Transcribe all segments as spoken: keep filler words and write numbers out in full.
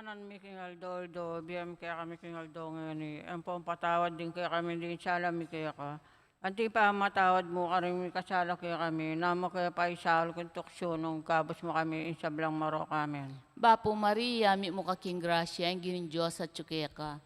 Kanan mi king aldo-aldo, ibie mu kekami king aldo ngeni. Ampon patawad mu kekami ing sala mi keka, anti pamamatawad mi karing mikasala kekami. E mu ke paisaul king tuksu, nune ikabus mu kami king sablang marok. Amen. Bapu Maria, mitmu ka king grasya, ing Ginung Dios atyu keka.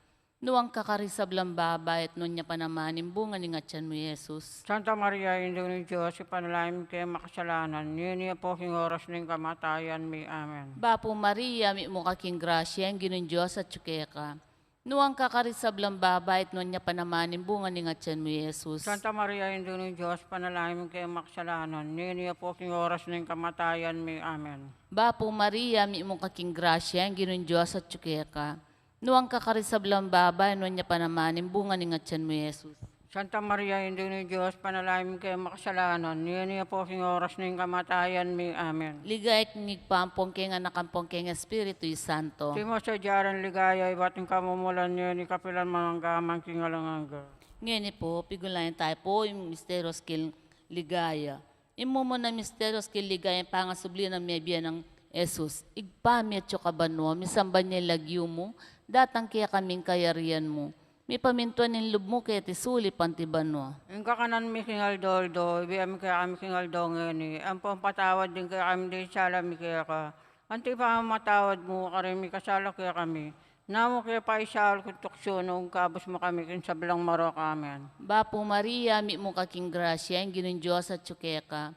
Nuan ka karing sablang babai, at nuan ya pa naman ing bunga ning atyan mu, i Jesus. Santa Maria, Indu ning Dios, ipanalangin mu keng makasalanan, ngeni ampon king oras ning kamatayan mi. Amen. Bapu Maria, mitmu ka king grasya, ing Ginung Dios atyu keka. Nuan ka karing sablang babai, at nuan ya pa naman ing bunga ning atyan mu, i Jesus. Santa Maria, Indu ning Dios, ipanalangin mu keng makasalanan, ngeni ampon king oras ning kamatayan mi. Amen. Bapu Maria, mitmu ka king grasya, ing Ginung Dios atyu keka. Nuan ka karing sablang babai, nuan ya pa naman ing bunga ning atyan mu, i Jesus. Santa Maria, Indu ning Dios, ipanalangin mu keng makasalanan, ngeni ampon king oras ning kamatayan mi. Amen. Ligaya king Ibpa, ampon keng Anak, ampon keng Espiritu Santo. Antimo sadya ring ligaya ibat king kamumulan, ngeni, kapilan man, angga man king alang angga. Ngeni pu, pigulayan tamu pu ing misteryos king ligaya. Ing mumunang misteryos king ligaya, ing pangasubli nang mebie nang Jesus. Ibpa mi atsu ka banua, misamban ya ing lagyu mu, datang kekami ing kayarian mu, mipamintuan ing lub mu keti sulip anti banua. Ing kakanan mi king aldo-aldo, ibie mu kekami king aldo ngeni, ampon patawad mu kekami ding sala mi keka, anti pamamatawad mi karing mikasala kekami. E mu ke paisaul king tuksu, nune ikabus mu kami king sablang marok. Amen. Bapu Maria, mitmu ka king grasya, ing Ginung Dios atyu keka.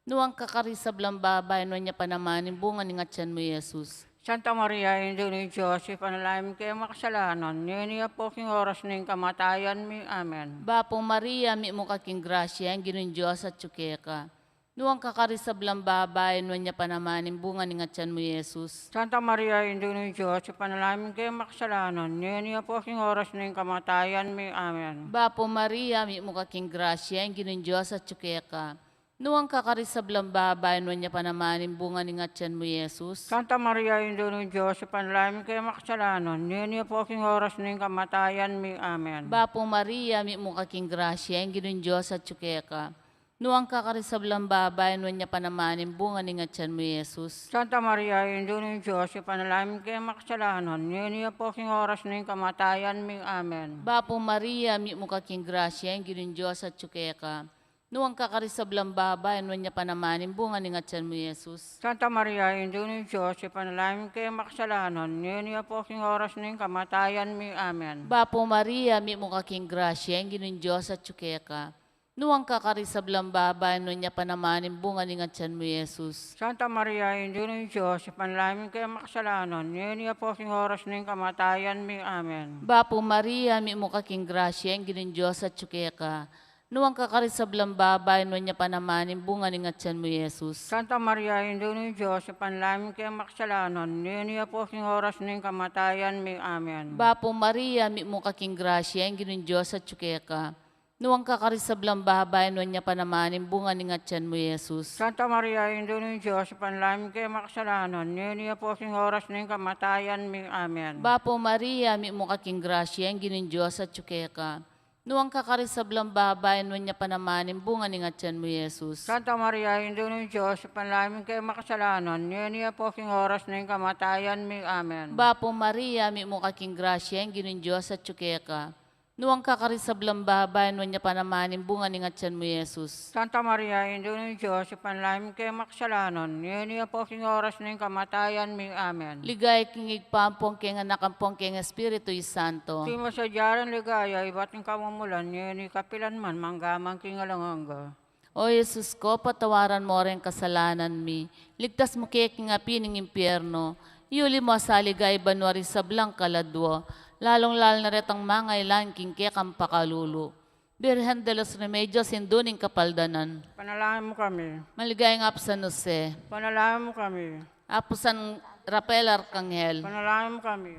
Nuan ka karing sablang babai, nuan ya pa naman ing bunga ning atyan mu, i Jesus. Santa Maria, Indu ning Dios, ipanalangin mu keng makasalanan, ngeni ampon king oras ning kamatayan mi. Amen. Bapu Maria, mitmu ka king grasya, ing Ginung Dios atyu keka. Nuan ka karing sablang babai, nuan ya pa naman ing bunga ning atyan mu, i Jesus. Santa Maria, Indu ning Dios, ipanalangin mu keng makasalanan, ngeni ampon king oras ning kamatayan mi. Amen. Bapu Maria, mitmu ka king grasya, ing Ginung Dios atyu keka. Nuan ka karing sablang babai, nuan ya pa naman ing bunga ning atyan mu, i Jesus. Santa Maria, Indu ning Dios, ipanalangin mu keng makasalanan, ngeni ampon king oras ning kamatayan mi. Amen. Bapu Maria, mitmu ka king grasya, ing Ginung Dios atyu keka. Nuan ka karing sablang babai, nuan ya pa naman ing bunga ning atyan mu, i Jesus. Santa Maria, Indu ning Dios, ipanalangin mu keng makasalanan, ngeni ampon king oras ning kamatayan mi. Amen. Bapu Maria, mitmu ka king grasya, ing Ginung Dios atyu keka. Nuan ka karing sablang babai, nuan ya pa naman ing bunga ning atyan mu, i Jesus. Santa Maria, Indu ning Dios, ipanalangin mu keng makasalanan, ngeni ampon king oras ning kamatayan mi. Amen. Bapu Maria, mitmu ka king grasya, ing Ginung Dios atyu keka. Nuan ka karing sablang babai, nuan ya pa naman ing bunga ning atyan mu, i Jesus. Santa Maria, Indu ning Dios, ipanalangin mu keng makasalanan, ngeni ampon king oras ning kamatayan mi. Amen. Bapu Maria, mitmu ka king grasya, ing Ginung Dios atyu keka. Nuan ka karing sablang babai, nuan ya pa naman ing bunga ning atyan mu, i Jesus. Santa Maria, Indu ning Dios, ipanalangin mu keng makasalanan, ngeni ampon king oras ning kamatayan mi. Amen. Bapu Maria, mitmu ka king grasya, ing Ginung Dios atyu keka. Nuan ka karing sablang babai, nuan ya pa naman ing bunga ning atyan mu, i Jesus. Santa Maria, Indu ning Dios, ipanalangin mu keng makasalanan, ngeni ampon king oras ning kamatayan mi. Amen. Bapu Maria, mitmu ka king grasya, ing Ginung Dios atyu keka. Nuan ka karing sablang babai, nuan ya pa naman ing bunga ning atyan mu, i Jesus. Santa Maria, Indu ning Dios, ipanalangin mu keng makasalanan, ngeni ampon king oras ning kamatayan mi. Amen. Bapu Maria, mitmu ka king grasya, ing Ginung Dios atyu keka. Nuan ka karing sablang babai, nuan ya pa naman ing bunga ning atyan mu, i Jesus. Santa Maria, Indu ning Dios, ipanalangin mu keng makasalanan, ngeni ampon king oras ning kamatayan mi. Amen. Ligaya king Ibpa, ampon keng Anak, ampon keng Espiritu Santo. Antimo sadya ring ligaya ibat king kamumulan, ngeni, kapilan man, angga man king alang angga. O Jesus ko, patawaran mo ring kasalanan mi, ligtas mu ke king api ning impyerno, yuli mu sa king ligaya banua ring sablang kaladua, lalung-lalu na retang mangailangan king kekang pakalulu. Birhen de los Remedios, Indu ning Kapaldanan. Ipanalangin mu kami. Maligayang Apu San Jose. Ipanalangin mu kami. Apu San Rafael Arkanghel. Ipanalangin mu kami.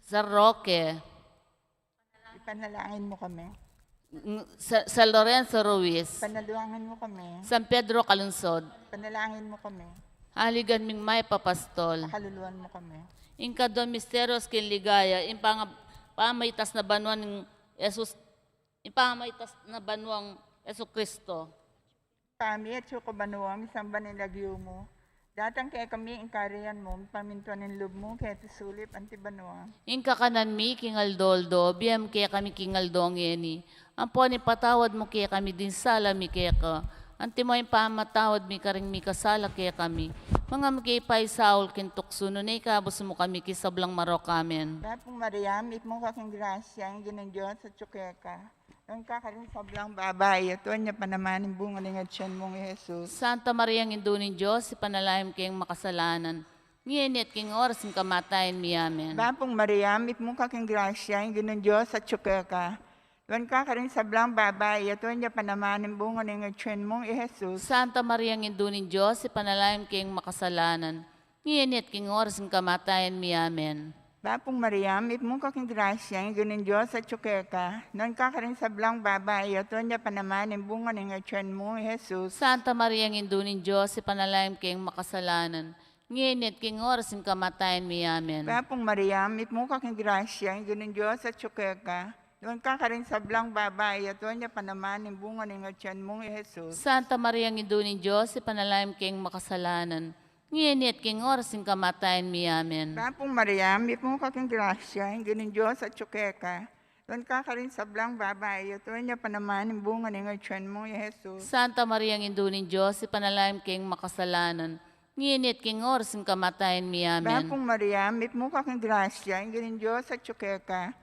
San Roque. Ipanalangin mu kami. Ng-, Sa-, San Lorenzo Ruiz. Ipanalangin mu kami. San Pedro Calungsod. Ipanalangin mu kami. Aligan ming mayap a pastol. Pakaluluan mu kami. Ing kaduang misteryos king ligaya, ing panga-, pamaitas na banua ning Jesus, ing pamaitas na banuang Jesucristo. Ibpa mi, atsu ka banua, misamban ya ing lagyu mu, Datang kekami ing kayarian mu, mipamintuan ing lub mu keti sulip anti banua. Ing kakanan mi king aldo-aldo, ibie mu kekami king aldo ngeni. Ampon ipatawad mu kekami ding sala mi keka, antimo ing pamamatawad mi karing mikasala kekami. Manga mu ke paisaul king tuksu, nune ikabus mu kami king sablang marok. Amen. Bapu Maria, mitmu ka king grasya, ing Ginung Dios atyu keka. Nuan ka karing sablang babai, at nuan ya pa naman ing bunga ning atian mung i Jesus. Santa Maria, Indu ning Dios, ipanalangin mu keng makasalanan, ngeni at king oras ning kamatayan mi. Amen. Bapu Maria, mitmu ka king grasya, ing Ginung Dios atyu keka. Nuan ka karing sablang babai, at nuan ya pa naman ing bunga ning atian mung i Jesus. Santa Maria, Indu ning Dios, ipanalangin mu keng makasalanan, ngeni at king oras ning kamatayan mi. Amen. Bapu Maria, mitmu ka king grasya, ing Ginung Dios atyu keka. Nuan ka karing sablang babai, at nuan ya pa naman ing bunga ning atian mung i Jesus. Santa Maria, Indu ning Dios, ipanalangin mu keng makasalanan, ngeni at king oras ning kamatayan mi. Amen. Bapu Maria, mitmu ka king grasya, ing Ginung Dios atyu keka. Nuan ka karing sablang babai, at nuan ya pa naman ing bunga ning atian mung i Jesus. Santa Maria, Indu ning Dios, ipanalangin mu keng makasalanan, ngeni at king oras ning kamatayan mi. Amen. Bapu Maria, mitmu ka king grasya, ing Ginung Dios atyu keka. Nuan ka karing sablang babai, at nuan ya pa naman ing bunga ning atian mung i Jesus. Santa Maria, Indu ning Dios, ipanalangin mu keng makasalanan, ngeni at king oras ning kamatayan mi. Amen. Bapu Maria, mitmu ka king grasya, ing Ginung Dios atyu keka.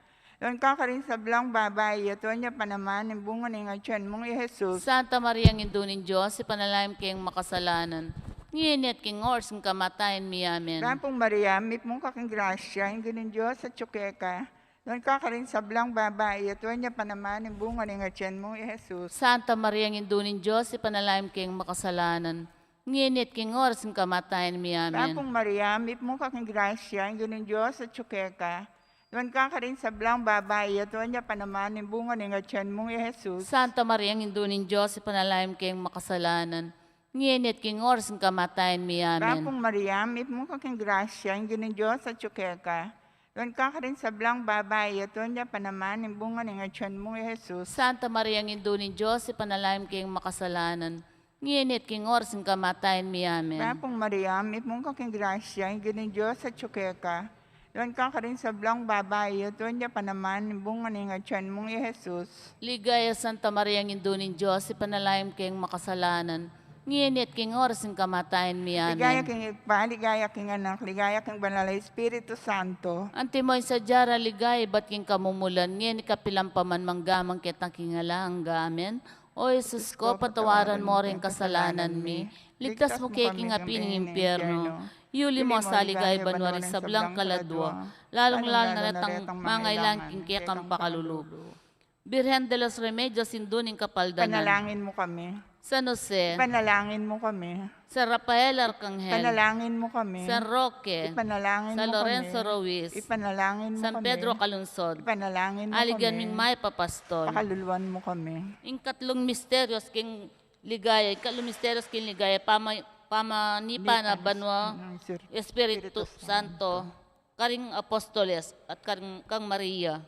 Nuan ka karing sablang babai, at nuan ya pa naman ing bunga ning atian mung i Jesus. Santa Maria, Indu ning Dios, ipanalangin mu keng makasalanan, ngeni at king oras ning kamatayan mi. Amen. Bapu Maria, mitmu ka king grasya, ing Ginung Dios atyu keka. Nuan ka karing sablang babai, at nuan ya pa naman ing bunga ning atian mung i Jesus. Santa Maria, Indu ning Dios, ipanalangin mu keng makasalanan, ngeni at king oras ning kamatayan mi. Amen. Bapu Maria, mitmu ka king grasya, ing Ginung Dios atyu keka. Nuan ka karing sablang babai, at nuan ya pa naman ing bunga ning atian mung i Jesus. Santa Maria, Indu ning Dios, ipanalangin mu keng makasalanan, ngeni at king oras ning kamatayan mi. Amen. Bapu Maria, mitmu ka king grasya, ing Ginung Dios atyu keka. Nuan ka karing sablang babai, at nuan ya pa naman ing bunga ning atian mung i Jesus. Santa Maria, Indu ning Dios, ipanalangin mu keng makasalanan, ngeni at king oras ning kamatayan mi. Amen. Bapu Maria, mitmu ka king grasya, ing Ginung Dios atyu keka. Nuan ka karing sablang babai, at nuan ya pa naman ing bunga ning atian mung i Jesus. Ligaya, Santa Maria, Indu ning Dios, ipanalangin mu keng makasalanan, ngeni at king oras ning kamatayan mi. Amen. Ligaya king Ibpa, ligaya king Anak, ligaya king Banal a Espiritu Santo. Antimo ing sadya rang ligaya ibat king kamumulan, ngeni kapilan pa man, mangga man king alang angga. Amen. O Jesus ko, patawaran mu ring kasalanan mi, ligtas mu ke king api ning impyerno, yuli mu sa ligaya banua ring sablang kaladua, lalung-lalu na retang mangailangan king kekang pakalulu. Birhen de los Remedios, Indu ning Kapaldanan, ipanalangin mu kami. San Jose, ipanalangin mu kami. San Rafael Arkanghel, ipanalangin mu kami. San Roque, ipanalangin mu kami. San Lorenzo Ruiz, ipanalangin mu kami. San Pedro Calungsod, ipanalangin mu kami. Aligan ming mayap a pastor, pakaluluan mu kami. Ing katlung misterios king ligaya, ing katlung misterios king ligaya, pama-, pamanipa na banua, Espiritu Santo, karing apostoles at karing, kang Maria.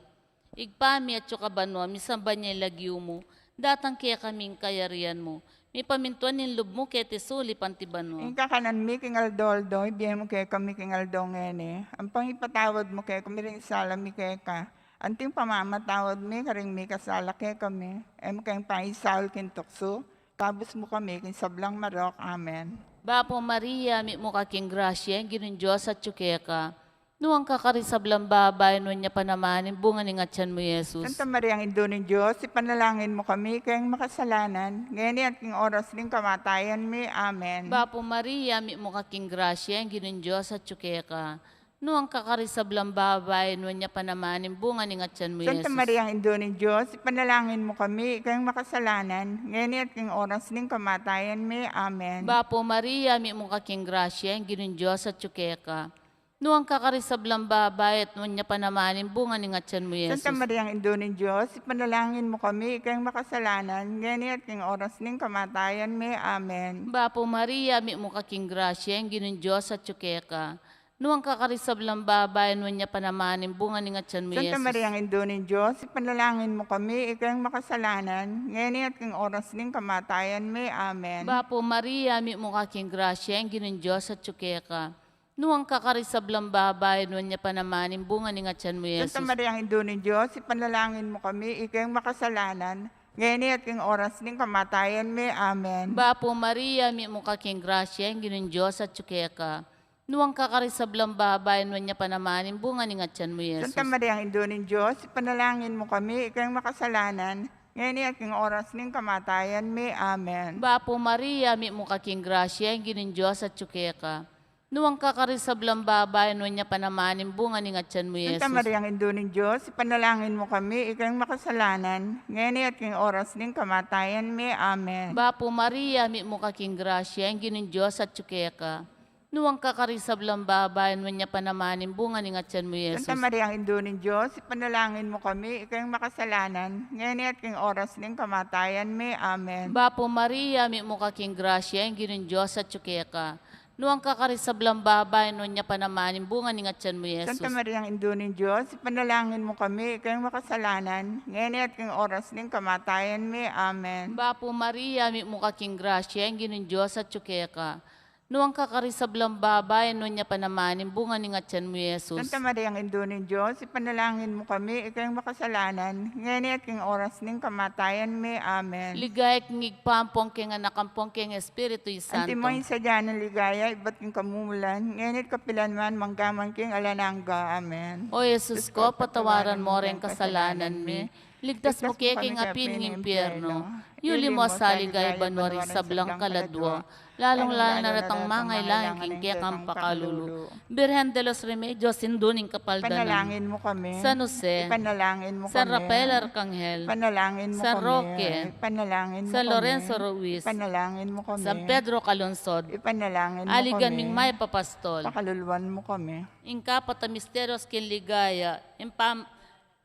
Ibpa mi atsu ka banua, misamban ya ing lagyu mu, datang kekami ing kayarian mu, mipamintuan ing lub mu keti sulip anti banua. Ing kakanan mi king aldo-aldo, ibie mu kekami king aldo ngeni. Ampon ipatawad mu kekami ring sala mi keka, anting pamamatawad mi karing mikasala kekami. E mu ke paisaul king tuksu, kabus mu kami king sablang marok. Amen. Bapu Maria, mitmu ka king grasya, ing Ginung Dios atsu keka. Nuan ka karing sablang babai, nuan ya pa naman ing bunga ning atian mu, Jesus. Santa Maria, Indu ning Dios, ipanalangin mu kami keng makasalanan, ngeni at king oras ning kamatayan mi. Amen. Bapu Maria, mitmu ka king grasya, ing Ginung Dios atsu keka. Nuan ka karing sablang babai, nuan ya pa naman ing bunga ning atian mu, Santa Jesus. Maria, Indu ning Dios, ipanalangin mu kami keng makasalanan, ngeni at king oras ning kamatayan mi. Amen. Bapu Maria, mitmu ka king grasya, ing Ginung Dios atsu keka. Nuan ka karing sablang babai, at nuan ya pa naman ing bunga ning atian mu, Jesus. Santa Maria, Indu ning Dios, ipanalangin mu kami keng makasalanan, ngeni at king oras ning kamatayan mi. Amen. Bapu Maria, mitmu ka king grasya, ing Ginung Dios atsu keka. Nuan ka karing sablang babai, nuan ya pa naman ing bunga ning atian mu, Santa Jesus. Mariang Indu ning Dios, ipanalangin mu kami, ikayang makasalanan, ngeni at king oras ning kamatayan mi. Amen. Bapu Maria, mitmu ka king grasya, ing Ginung Dios atyu keka. Nuan ka karing sablang babai, nuan ya pa naman ing bunga ning atian mu, Santa Jesus. Mariang Indu ning Dios, ipanalangin mu kami, ikayang makasalanan, ngeni at king oras ning kamatayan mi. Amen. Bapu Maria, mitmu ka king grasya, ing Ginung Dios atyu keka. Nuan ka karing sablang babai, nuan ya pa naman ing bunga ning atian mu, Jesus. Santa Mariang Indu ning Dios, ipanalangin mu kami, ikayang makasalanan, ngeni at king oras ning kamatayan mi. Amen. Bapu Maria, mitmu ka king grasya, ing Ginung Dios atyu keka. Nuan ka karing sablang babai, nuan ya pa naman ing bunga ning atian mu, Santa Jesus. Mariang Indu ning Dios, ipanalangin mu kami, ikayang makasalanan, ngeni at king oras ning kamatayan mi. Amen. Bapu Maria, mitmu ka king grasya, ing Ginung Dios atyu keka. Nuan ka karing sablang babai, nuan ya pa naman ing bunga ning atian mu, Jesus. Santa Mariang Indu ning Dios, ipanalangin mu kami, ikayang makasalanan, ngeni at king oras ning kamatayan mi. Amen. Bapu Maria, mitmu ka king grasya, ing Ginung Dios atyu keka. Nuan ka karing sablang babai, nuan ya pa naman ing bunga ning atian mu, Jesus. Santa Mariang Indu ning Dios, ipanalangin mu kami, ikayang makasalanan, ngeni at king oras ning kamatayan mi. Amen. Bapu Maria, mitmu ka king grasya, ing Ginung Dios atyu keka. Nuan ka karing sablang babai, nuan ya pa naman ing bunga ning atian mu, Jesus. Santa Mariang Indu ning Dios, ipanalangin mu kami, ikayang makasalanan, ngeni at king oras ning kamatayan mi. Amen. Ligaya king Ibpa, ampon king Anak, ampon king Espiritu Santo. Antimo ing sadya nang ligaya, ibat king kamumulan, ngeni at kapilan man, mangga man king alang angga. Amen. O Jesus ko, patawaran mo ring kasalanan mi. Ligtas mu ke king api ning impyerno. Yuli mo sa ligaya banua ring sablang kaladua, lalung-lalu na retang mangailangan king kekang pakalulu. Birhen de los Remedios, Indu ning Kapaldanan. Ipanalangin mu kami. San Jose. Ipanalangin mu kami. San Rafael Arcangel. Ipanalangin mu kami. San Roque. Ipanalangin mu kami. San Lorenzo Ruiz. Ipanalangin mu kami. San Pedro Calungsod. Ipanalangin mu kami. Aligan ming mayap a pastol. Pakaluluan mu kami. Ing kapat a misterios king ligaya, ing pam-,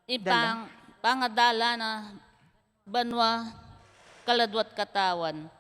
ing pang-, pangadala na banua, kaladua't katawan.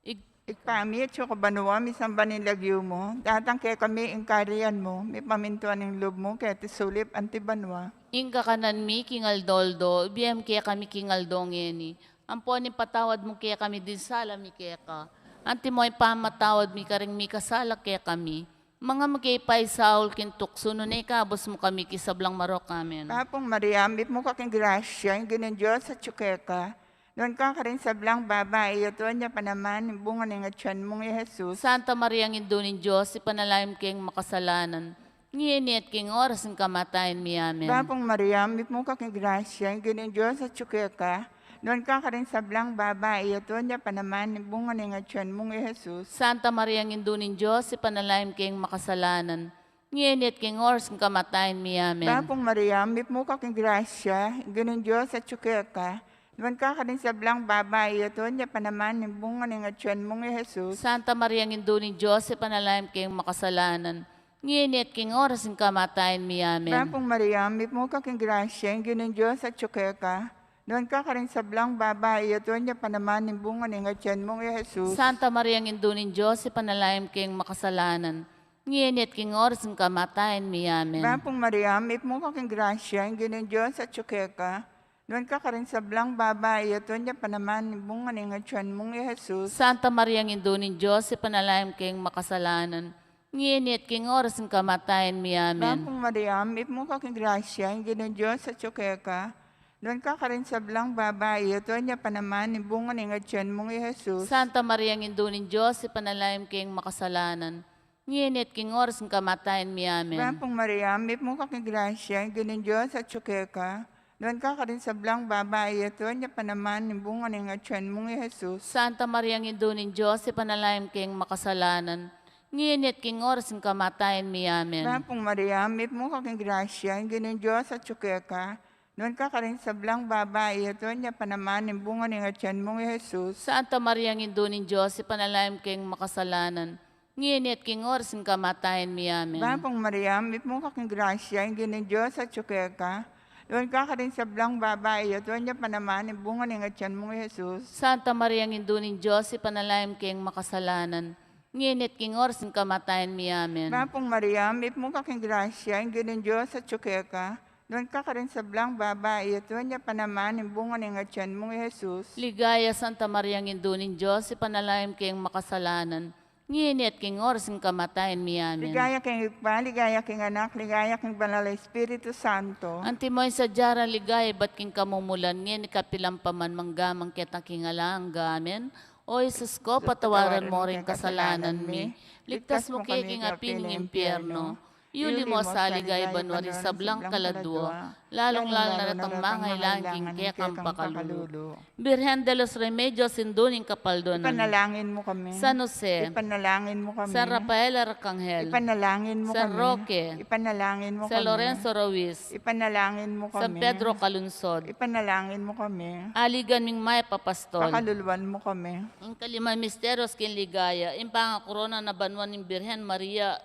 Ig- Ibpa mi, atsu ka banua, misamban ya ing lagyu mu, datang kekami ing kayarian mu, mipamintuan ing lub mu, keti sulip anti banua. Ing kakanan mi king aldo-aldo, ibie mu kekami king aldo ngeni. Ampon ipatawad mu kekami ding sala mi keka, antimo ing pamamatawad mi karing mikasala kekami. Manga mu ke paisaul king tuksu, nune ikabus mu kami king sablang marok. Amen. Bapu Maria, mitmu ka king grasya, ing Ginung Dios atsu keka. Nuan ka karing sablang babai, at nuan ya pa naman ing bunga ning atian mung i Jesus. Santa Mariang Indu ning Dios, ipanalangin mu keng makasalanan, ngeni at king oras ning kamatayan mi. Amen. Bapu Maria, mitmu ka king grasya, ing Ginung Dios atsu keka. Nuan ka karing sablang babai, at nuan ya pa naman ing bunga ning atian mung i Jesus. Santa Mariang Indu ning Dios, ipanalangin mu keng makasalanan, ngeni at king oras ning kamatayan mi. Amen. Bapu Maria, mitmu ka king grasya, ing Ginung Dios atsu keka. Nuan ka karing sablang babai, at nuan ya pa naman ing bunga ning atian mung i Jesus. Santa Mariang Indu ning Dios, ipanalangin mu keng makasalanan, ngeni at king oras ning kamatayan mi. Amen. Bapu Maria, mitmu ka king grasya, ing Ginung Dios atsu keka. Nuan ka karing sablang babai, at nuan ya pa naman ing bunga ning atian mung i Jesus. Santa Mariang Indu ning Dios, ipanalangin mu keng makasalanan, ngeni at king oras ning kamatayan mi. Amen. Bapu Maria, mitmu ka king grasya, ing Ginung Dios atsu keka. Nuan ka karing sablang babai, at nuan ya pa naman ing bunga ning atian mung i Jesus. Santa Mariang Indu ning Dios, ipanalangin mu keng makasalanan, ngeni at king oras ning kamatayan mi. Amen. Bapu Maria, mitmu ka king grasya, ing Ginung Dios atsu keka. Nuan ka karing sablang babai, at nuan ya pa naman ing bunga ning atian mung i Jesus. Santa Mariang Indu ning Dios, ipanalangin mu keng makasalanan, ngeni at king oras ning kamatayan mi. Amen. Bapu Maria, mitmu ka king grasya, ing Ginung Dios atsu keka. Nuan ka karing sablang babai, at nuan ya pa naman ing bunga ning atian mung i Jesus. Santa Mariang Indu ning Dios, ipanalangin mu keng makasalanan, ngeni at king oras ning kamatayan mi. Amen. Bapu Maria, mitmu ka king grasya, ing Ginung Dios atsu keka. Nuan ka karing sablang babai, at nuan ya pa naman ing bunga ning atian mung i Jesus. Santa Mariang Indu ning Dios, ipanalangin mu keng makasalanan, ngeni at king oras ning kamatayan mi. Amen. Bapu Maria, mitmu ka king grasya, ing Ginung Dios atsu keka. Nuan ka karing sablang babai, at nuan ya pa naman ing bunga ning atian mung i Jesus. Santa Mariang Indu ning Dios, ipanalangin mu keng makasalanan, Ngeni at king oras ning kamatayan mi. Amen. Bapu Maria, mitmu ka king grasya, ing Ginung Dios atyu keka. Nuan ka karing sablang babai, at nuan ya pa naman ing bunga ning atian mu, i Jesus. Ligaya, Santa Maria, Indu ning Dios, ipanalangin mu keng makasalanan, ngeni at king oras ning kamatayan mi. Amen. Ligaya king Ibpa, ligaya king Anak, ligaya king Banal a Espiritu Santo. Antimo ing sadya rang ligaya ibat king kamumulan, ngeni kapilan pa man, mangga man king alang angga. Amen. O Jesus ko, patawaran mo ring kasalanan mi. Ligtas mu kami king api ning impyerno. Yuli mu sa ligaya banua ring sablang kaladua, lalung-lalu na retang mangailangan king kekang pakalulu. Birhen de los Remedios, Indu ning Kapaldanan, ipanalangin mu kami. San Jose, ipanalangin mu kami. San Rafael Arkanghel, ipanalangin mu kami. San Roque, ipanalangin mu kami. San Lorenzo Ruiz, ipanalangin mu kami. San Pedro Calungsod, ipanalangin mu kami. Aligan ming mayap a pastol, pakaluluan mu kami. Ing kalimang misteryos king ligaya, ing pangakorona na banua ning Birhen Maria,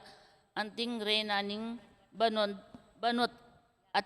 anting Reyna ning banua, banua't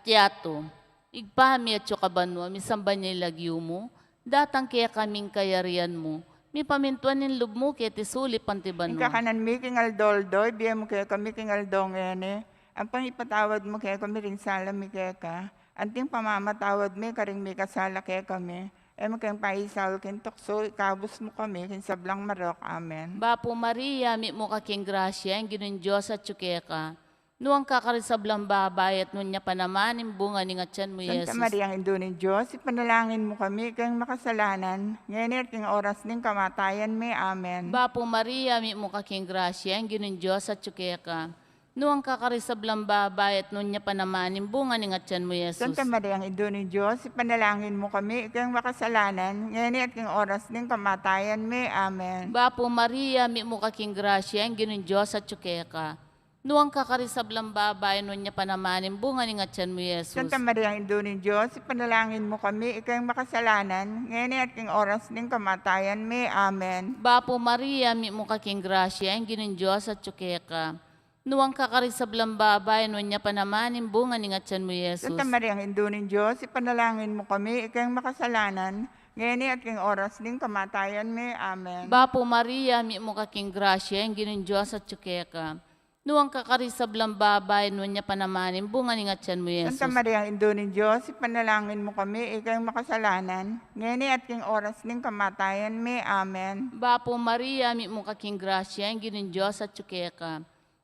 yatu. Ibpa mi atsu ka banua, misamban ya ing lagyu mu, datang kekami ing kayarian mu, mipamintuan ing lub mu keti sulip anti banua. Ing kakanan mi king aldo-aldo, ibie mu kekami king aldo ngeni, ampong ipatawad mu kekami ring sala mi keka, anting pamamatawad mi karing mikasala kekami. E mu ke paisaul king tuksu, ikabus mu kami king sablang marok. Amen. Bapu Maria, mitmu ka king grasya, ing Ginung Dios atyu keka. Nuan ka karing sablang babai, at nuan ya pa naman ing bunga ning atian mu, i Jesus. Santa Maria, Indu ning Dios, ipanalangin mu kami keng makasalanan, ngeni at king oras ning kamatayan mi. Amen. Bapu Maria, mitmu ka king grasya, ing Ginung Dios atyu keka. Nuan ka karing sablang babai, at nuan ya pa naman ing bunga ning atian mu, i Jesus. Santa Maria, Indu ning Dios, ipanalangin mu kami keng makasalanan, ngeni at king oras ning kamatayan mi. Amen. Bapu Maria, mitmu ka king grasya, ing Ginung Dios atyu keka. Nuan ka karing sablang babai, nuan ya pa naman ing bunga ning atian mu, i Jesus. Santa Maria, Indu ning Dios, ipanalangin mu kami keng makasalanan, ngeni at king oras ning kamatayan mi. Amen. Bapu Maria, mitmu ka king grasya, ing Ginung Dios atyu keka. Nuan ka karing sablang babai, nuan ya pa naman ing bunga ning atian mu, i Jesus. Santa Maria, Indu ning Dios, ipanalangin mu kami keng makasalanan, ngeni at king oras ning kamatayan mi. Amen. Bapu Maria, mitmu ka king grasya, ing Ginung Dios atyu keka. Nuan ka karing sablang babai, nuan ya pa naman ing bunga ning atian mu, i Jesus. Santa Maria, Indu ning Dios, ipanalangin mu kami keng makasalanan, ngeni at king oras ning kamatayan mi. Amen. Bapu Maria, mitmu ka king grasya, ing Ginung Dios atyu keka.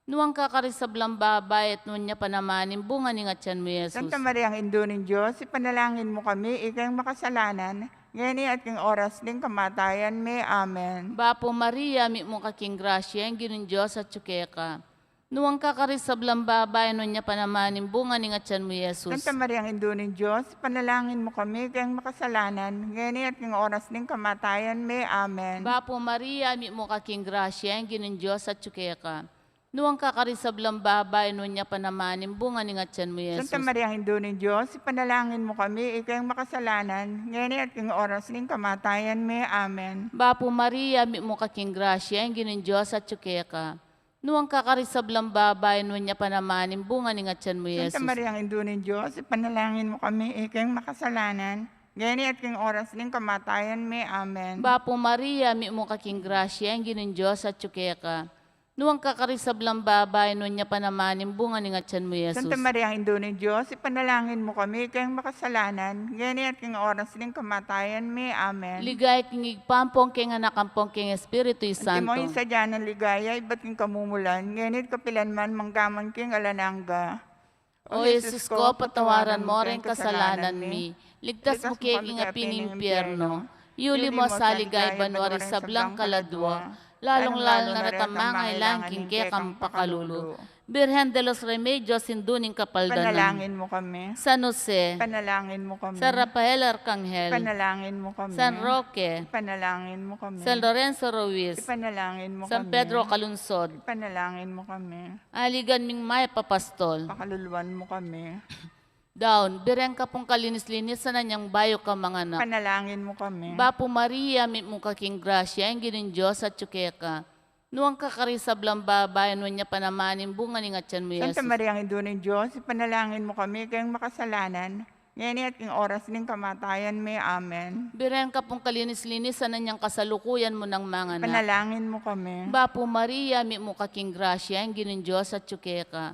Nuan ka karing sablang babai, at nuan ya pa naman ing bunga ning atian mu, i Jesus. Santa Maria, Indu ning Dios, ipanalangin mu kami keng makasalanan, ngeni at king oras ning kamatayan mi. Amen. Bapu Maria, mitmu ka king grasya, ing Ginung Dios atyu keka. Nuan ka karing sablang babai, nuan ya pa naman ing bunga ning atian mu, i Jesus. Santa Maria, Indu ning Dios, ipanalangin mu kami keng makasalanan, ngeni at king oras ning kamatayan mi. Amen. Bapu Maria, mitmu ka king grasya, ing Ginung Dios atyu keka. Nuan ka karing sablang babai, nuan ya pa naman ing bunga ning atian mu, i Jesus. Santa Maria, Indu ning Dios, ipanalangin mu kami keng makasalanan, ngeni at king oras ning kamatayan mi. Amen. Bapu Maria, mitmu ka king grasya, ing Ginung Dios atyu keka. Nuan ka karing sablang babai, nuan ya pa naman ing bunga ning atian mu, i Jesus. Santa Maria, Indu ning Dios, ipanalangin mu kami keng makasalanan, ngeni at king oras ning kamatayan mi. Amen. Bapu Maria, mitmu ka king grasya, ing Ginung Dios atyu keka. Nuan ka karing sablang babai, nuan ya pa naman ing bunga ning atian mu, i Jesus. Santa Maria, Indu ning Dios, ipanalangin mu kami keng makasalanan, ngeni at king oras ning kamatayan mi. Amen. Ligaya king Ibpa, ampon king Anak, ampon king Espiritu Santo. Antimo ing sadya nang ligaya ibat king kamumulan, ngeni at kapilan man, mangga man king alang angga. O Jesus ko, patawaran mo ring kasalanan mi. Ligtas mu kami king api ning impyerno. Yuli mu sa ligaya banua ring sablang kaladua, lalung-lalu na retang mangailangan king kekang pakalulu. Birhen de los Remedios, Indu ning Kapaldanan, ipanalangin mu kami. San Jose, ipanalangin mu kami. San Rafael Arkanghel, ipanalangin mu kami. San Roque, ipanalangin mu kami. San Lorenzo Ruiz, ipanalangin mu kami. San Pedro Calungsod, ipanalangin mu kami. Aligan ming mayap a pastol, pakaluluan mu kami. Daun, birhen ka pung kalinis-linisan a nyang bayu ka manganak. Ipanalangin mu kami. Bapu Maria, mitmu ka king grasya, ing Ginung Dios atyu keka. Nuan ka karing sablang babai, nuan ya pa naman ing bunga ning atian mu, i Jesus. Santa Maria, Indu ning Dios, ipanalangin mu kami keng makasalanan, ngeni at king oras ning kamatayan mi. Amen. Biren ka pung kalinis-linisan inyang kasalukuyan mu nang manganak. Ipanalangin mu kami. Bapu Maria, mitmu ka king grasya, ing Ginung Dios atyu keka.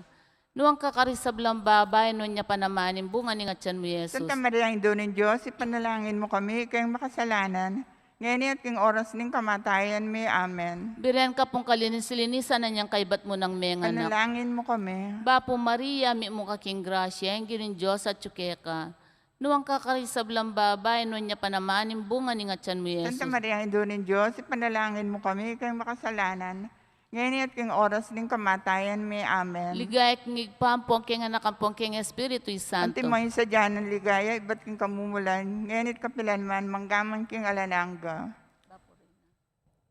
Nuan ka karing sablang babai, nuan ya pa naman ing bunga ning atyan mu, Jesus. Santa Maria, Indu ning Dios, ipanalangin mu kami, ikang makasalanan, ngeni at king oras ning kamatayan mi. Amen. Biren ka pung kalinis-linisan inyang kaybat mu nang menganak. Ipanalangin mu kami. Bapu Maria, mitmu ka king grasya, ing Ginung Dios atyu keka. Nuan ka karing sablang babai, nuan ya pa naman ing bunga ning atyan mu, Jesus. Santa Maria, Indu ning Dios, ipanalangin mu kami, ikang makasalanan, ngeni at king oras ning kamatayan mi. Amen. Ligaya king Ibpa, ampon king Anak, ampon king Espiritu Santo. Antimo ing sadya nang ligaya, ibat king kamumulan, ngeni at kapilan man, manggaman king alang angga.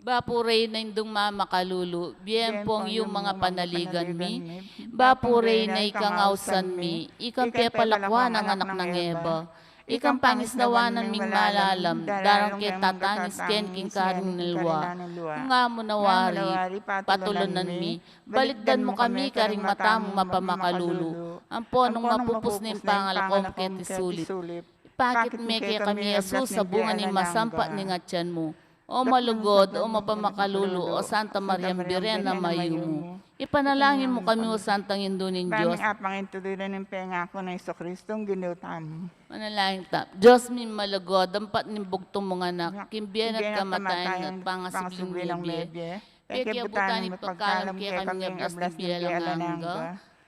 Bapu Reyna, Indung mamakalulu, bie ampon yumu ing panaligan mi. Bapu Reyna, ikang ausan mi, ikang pepalakuan ning anak nang Eva. Ikang pangisnawan ning malalam, daralan ke tatangis keni king karin ning lua. Ngan mu na wari, patulunan mi, balikdan mu kami karing mata mung mapamakalulu, ampon nung mapupus ne ing pangalako mu keti sulip, ipakit me kekami i Jesus a bunga ning masampat ning atyan mu. O malugud, o mapamakalulu, o Santa Maria, Birhen a mayumu. Ipanalangin mu kami, o Santang Indu ning Dios. Bang apang ing tuluran ning pengaku nang Jesucristo, Ginu tamu. Manalangin ta. Dios mi malugud, ampat ning bugtung mung anak, king bie na at kamatayan, at pangasubling mebie, pekiabutan ning pagkalam kekami ing ablas ning bie alang angga.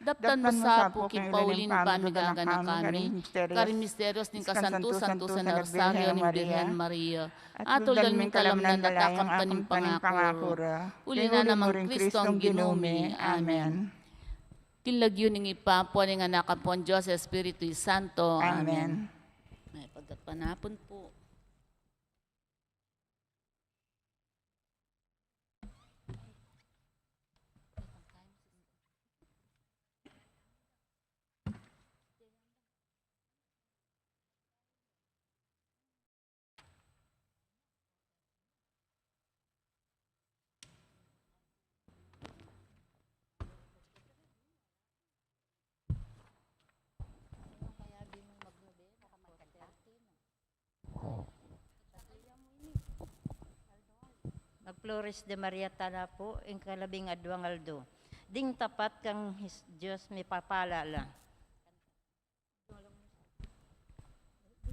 Daptan mu sa pu king pauli ning pamiganaka mi karing misteryos ning kasantu-santusan a Rosario ning Birhen Maria. Atulan mu ing kalamnan at akampan ing pangaku ra. Uli na nang Kristong Ginu mi. Amen. King lagyu ning Ibpa, ampon ning Anak, ampon Dios Espiritu Santo. Amen. Amen. May pagkapanapun pu. Mag-Flores de Maria tana pu ing kalabing adwang aldo. Ding tapat kang His-, Dios mipapala la.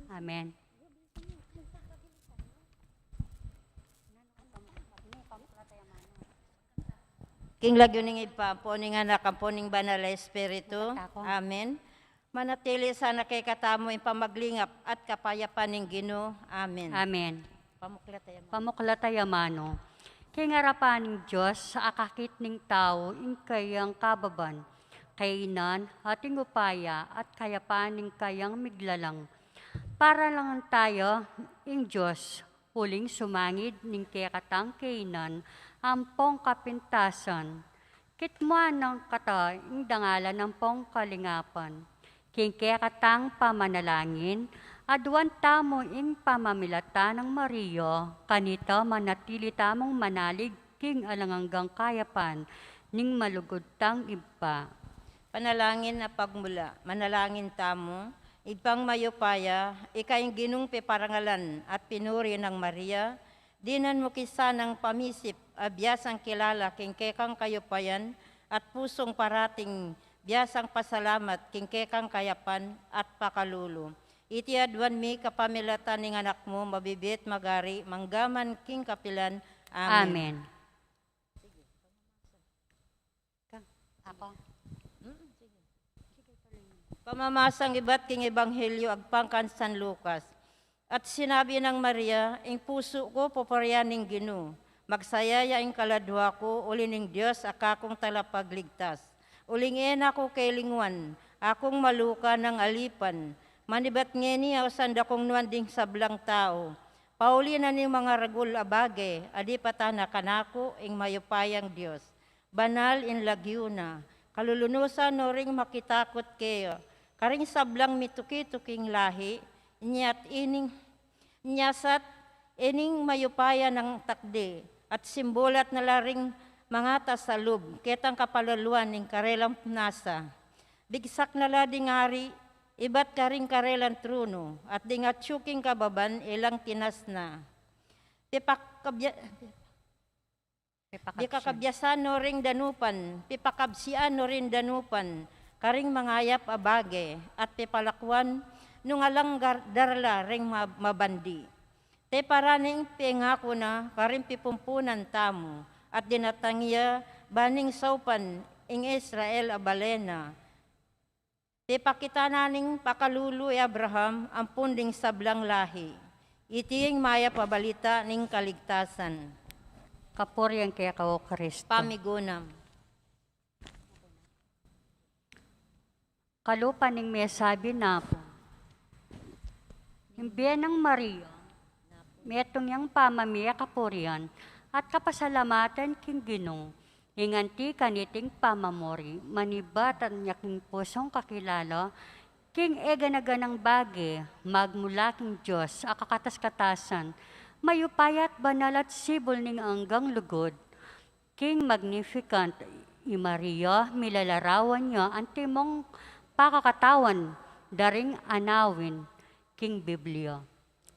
Amen. King lagyu ning Ibpa, ampon ning Anak, ampon ning Banal a Espiritu. Amen. Manatili sana kekatamu ing pamaglingap at kapayapan ning Ginu. Amen. Amen. Pamuklat tamu. Pamuklat tamu. King arapan ning Dios, akakit ning tau ing kayang kababan, kainan, at ing upaya at kayapan ning kayang miglalang. Paralangan taya ing Dios, uling sumangid ning kekatang kainan ampong kapintasan. Kitmuan na kata ing dangalan ampong kalingapan. King kekatang pamanalangin, aduan tamu ing pamamilatan nang Maria, kanita manatili tamung manalig king alang anggang kayapan ning malugud tang Ibpa. Panalangin a pagmula. Manalangin tamu. Ibpang mayupaya, ika ing Ginung piparangalan at pinuri nang Maria, dinan mu ki sanang pamisip a biasang kilala king kekang kayupayan at pusung parating biasang pasalamat king kekang kayapan at pakalulu. Iti aduan mi kapamilatan ning Anak mu, mabibie at magari, manggaman king kapilan. Amen. Amen. Ako. Pamamasang ibat king Ebanghelyo agpang kang San Lucas. At sinabi nang Maria, "Ing pusu ku pupurian ning Ginu, magsaya ya ing kaladua ku uli ning Dios a kakung Talapagligtas. Uling e na ku kelinguan, akung maluka nang alipan, manibat ngeni ausan da kung nuan ding sablang tau. Pauli na ning mangaragul a bage, a dipat na kanaku ing mayupayang Dios. Banal ing lagyu na, kalulunusan no ring makitakut keya, karing sablang mituki-tuking lahi, inyat ining, inyasat ining mayupaya nang takde, at simbulat na la ring mangatas a lub, ketang kapalaluan ning karelang nasa. Bigsak na la ding ari, ibat karing karelang tronu, at ding atyu king kababan e lang tinasna. Pepakabya-, Pepakabsian. Pekakabyasan no ring danupan, pepakabsian no ring danupan karing mangayap a bage, at pepalakuan nung alang gar-, darla ring ma-, mabandi. Tepara ning pengaku na karing pepumpunan tamu, at dinatang ya ba ning saupan ing Israel a bale na. Pepakita na ning pakalulu i Abraham ampon ding sablang lahi. Iti ing mayap a balita ning kaligtasan. Kapurian keka, O Kristo. Pamigunam. Kalupa ning mesabi na pu, ing bie nang Maria, metung yang pamamie kapurian at kapasalamatan king Ginu, ing anti kaniting pamamuri, manibatan ya king pusung kakilala, king eganaganang bage, magmula king Dios a kakatas-katasan, mayupaya at banal at sibul ning anggang lugud, king Magnificat, i Maria, milalarawan ya antimong pakakatawan da ring anawin king Biblia.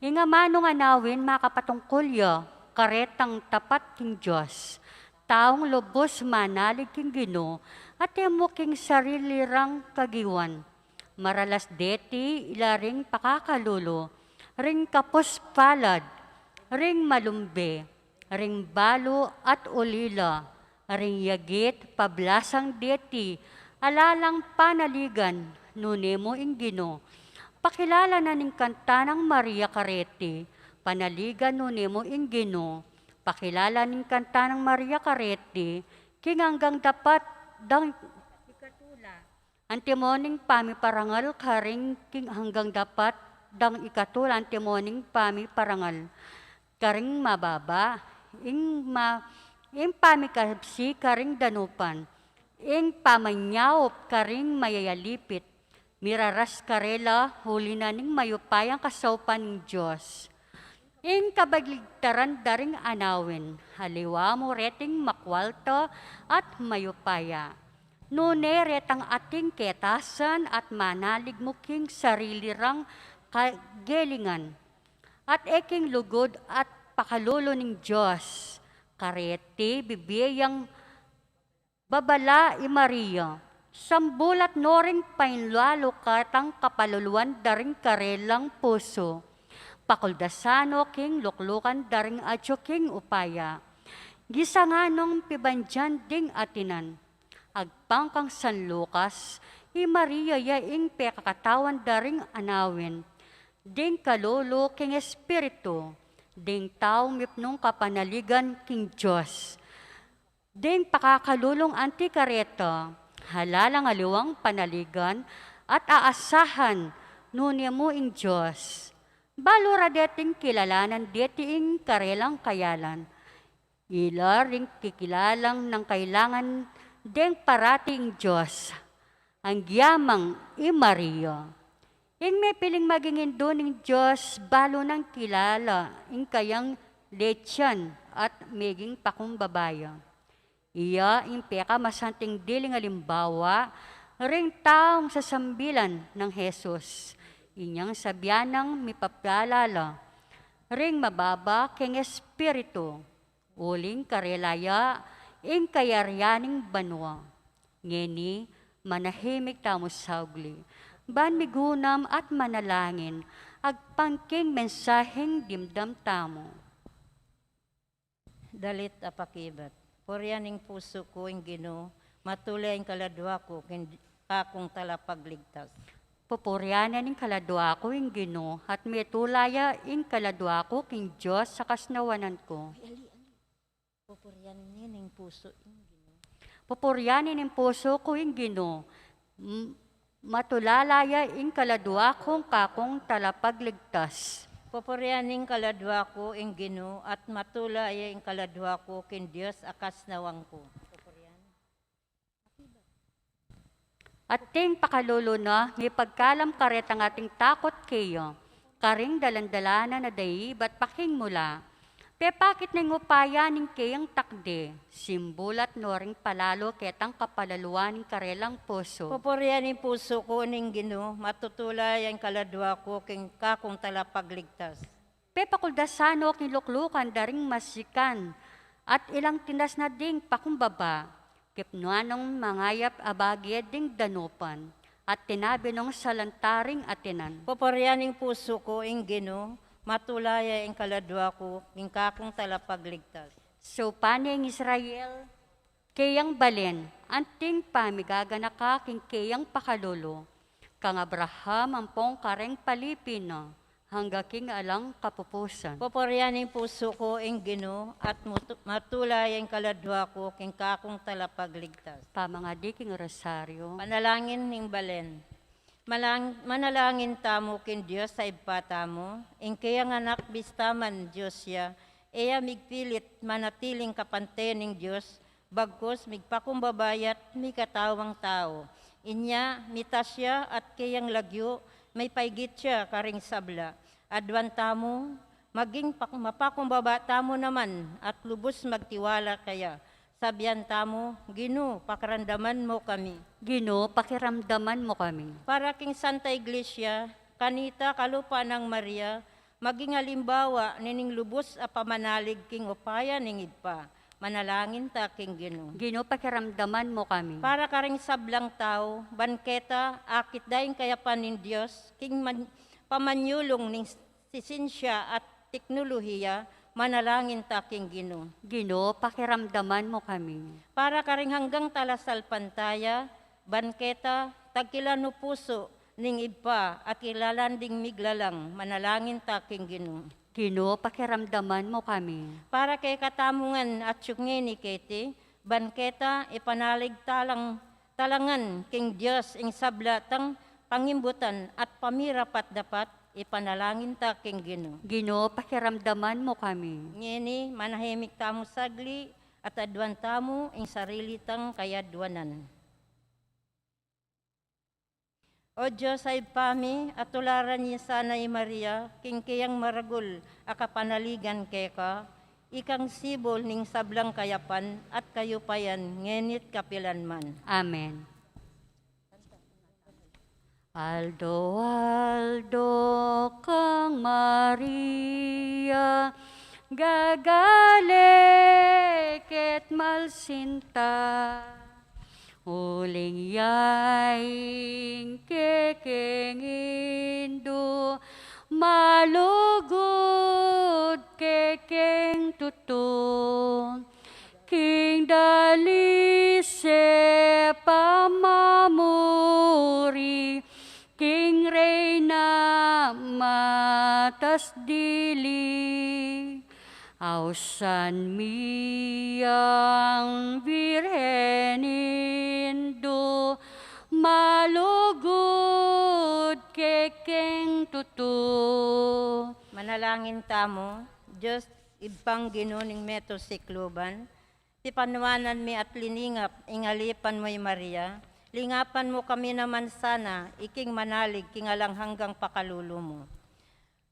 Ing amanung anawin makapatungkul ya karetang tapat king Dios, taung lubus manalig king Ginu, at e mu king sarili rang kagiwan. Maralas deti ila ring pakakalulu, ring kapus palad, ring malumbe, ring balu at ulila, ring yagit, pablasang deti, ala lang panaligan, nune mu ing Ginu. Pakilala na ning kanta nang Maria kareti, panaligan nune mu ing Ginu. Pakilala ning kanta nang Maria kareti, king anggang dapat dang ikatula. Antimo ning pamiparangal karing king anggang dapat dang ikatula, antimo ning pamiparangal karing mababa, ing ma-, ing pamikabsi karing danupan, ing pamanyaup karing mayayalipit, miraras karela uli na ning mayupayang kasaupan ning Dios. Ing kabaligtaran da ring anawin, aliwa mu reting makualta at mayupaya. Nune retang ating ketasan at manalig mu king sarili rang kagelingan, at e king lugud at pakalulu ning Dios. Kareti bibie yang babala i Maria, sambulat no ring painlalu katang kapaluluan da ring karelang pusu. Pakuldasan no king luklukan da ring atyu king upaya. Gisa nganong pibandian ding atinan. Agpang kang San Lucas, i Maria ya ing pekakatawan da ring anawin, ding kalulu king espiritu, ding tau mipnung kapanaligan king Dios. Ding pakakalulung anti kareta, ala lang aliwang panaligan at aasahan, nune mu ing Dios. Balu ra deting kilalanan deti ing karelang kayalan. Ila ring kikilalang nang kailangan deng parati ing Dios. Agyamang i Maria. Ing mepiling maging indu ning Dios, balu nang kilala ing kayang letian at meging pakumbaba ya. Iya ing pekamasanting diling alimbawa ring taung sasambilan nang Jesus. Inyang sabian nang mipapalala ring mababa keng espiritu. Uling karela ya ing kayarian ning banua. Ngeni, manahimik tamu saugli. Ban migunam at manalangin, agpang king mensaheng dimdam tamu. Dalit a pakibat. Purian ning pusu ku ing Ginu, matula ing kaladua ku king kakung talapagligtas. Pupurian ne ning kaladua ku ing Ginu, at mitula ya ing kaladua ku king Dios a kasnawanan ku. Pupurian ne ning pusu ing Ginu. Pupurian ne ning pusu ku ing Ginu, m-, matulala ya ing kaladua kung kakung talapagligtas. Pupurian ning kaladua ku ing Ginu, at matula ya ing kaladua ku king Dios a kasnawan ku. Ating pakalulu na, mipagkalam karetang ating takut keya, karing dalan-dalanan a daibat paking mula. Pepakit na ing upaya ning keyang takde, simbulat no ring palalu ketang kapalaluan ning karelang pusu. Pupurian ing pusu ku ning Ginu, matutula ya ing kaladua ku king kakung talapagligtas. Pepakuldasan no king luklukan da ring masikan, at ilang tinas na ding pakumbaba, kipnuan nong mangayap a bage ding danupan, at tinabi nong salanta ring atinan. Pupurian ing pusu ku ing Ginu, matula ya ing kaladua ku king kakung talapagligtas. Saupan ne ing Israel, keyang balen, anting pamigaganaka king keyang pakalulu. Kang Abraham ampong kareng palipi na, angga king alang kapupusan. Pupurian ing pusu ku ing Ginu, at mutu-, matula ya ing kaladua ku king kakung talapagligtas. Pamangadi king Rosario. Panalangin ning balen. Malang-, manalangin tamu king Dios a Ibpa tamu, ing keyang anak bista man Dios ya, e ya migpilit manatiling kapante ning Dios, bagkus migpakumbaba ya't mikatawang tau. Inya, mitas ya at keyang lagyu, mipaigit ya karing sabla. Aduan tamu, maging pak-, mapakumbaba tamu naman at lubus magtiwala keya. Sabian tamu, Ginu, pakiramdaman mu kami. Ginu, pakiramdaman mu kami. Para king Santa Iglesia, kanita kalupa nang Maria, maging alimbawa nining lubus a pamanalig king upaya ning Ibpa. Manalangin ta king Ginu. Ginu, pakiramdaman mu kami. Para karing sablang tau, ban keta akit da ing kayapan ning Dios, king man-, pamanyulung ning sisinsya at teknolohiya, manalangin ta king Ginu. Ginu, pakiramdaman mu kami. Para karing anggang talasalpantaya, ban keta tagkilan o pusu ning Ibpa a kilalan ding miglalang, manalangin ta king Ginu. Ginu, pakiramdaman mu kami. Para kekatamu ngan atiu ngeni keti, ban keta ipanalig talang, talangan king Dios ing sabla tang pangimbutan at pamirapat-dapat, ipanalangin ta king Ginu. Ginu, pakiramdaman mu kami. Ngeni, manahimik tamu sagli at aduan tamu ing sarili tang kayaduanan. O Dios a Ibpa mi, atularan ya sana i Maria king keyang maragul a kapanaligan keka, ikang sibul ning sablang kayapan at kayupayan, ngeni't kapilanman. Amen. Aldo-aldo kang Maria, gagale ket malsinta. Uling ya ing kekeng Indu, malugud kekeng tutu. King dalise pamamuri, king reyna matas dili. Ausan mi yang Birhen Indu, malugud kekeng tutu. Manalangin tamu. Dios Ibpang Ginu ning meto sikluban, tipanuanan mi at liningap ing alipan mu i Maria, lingapan mu kami naman sana iking manalig king alang anggang pakalulu mu.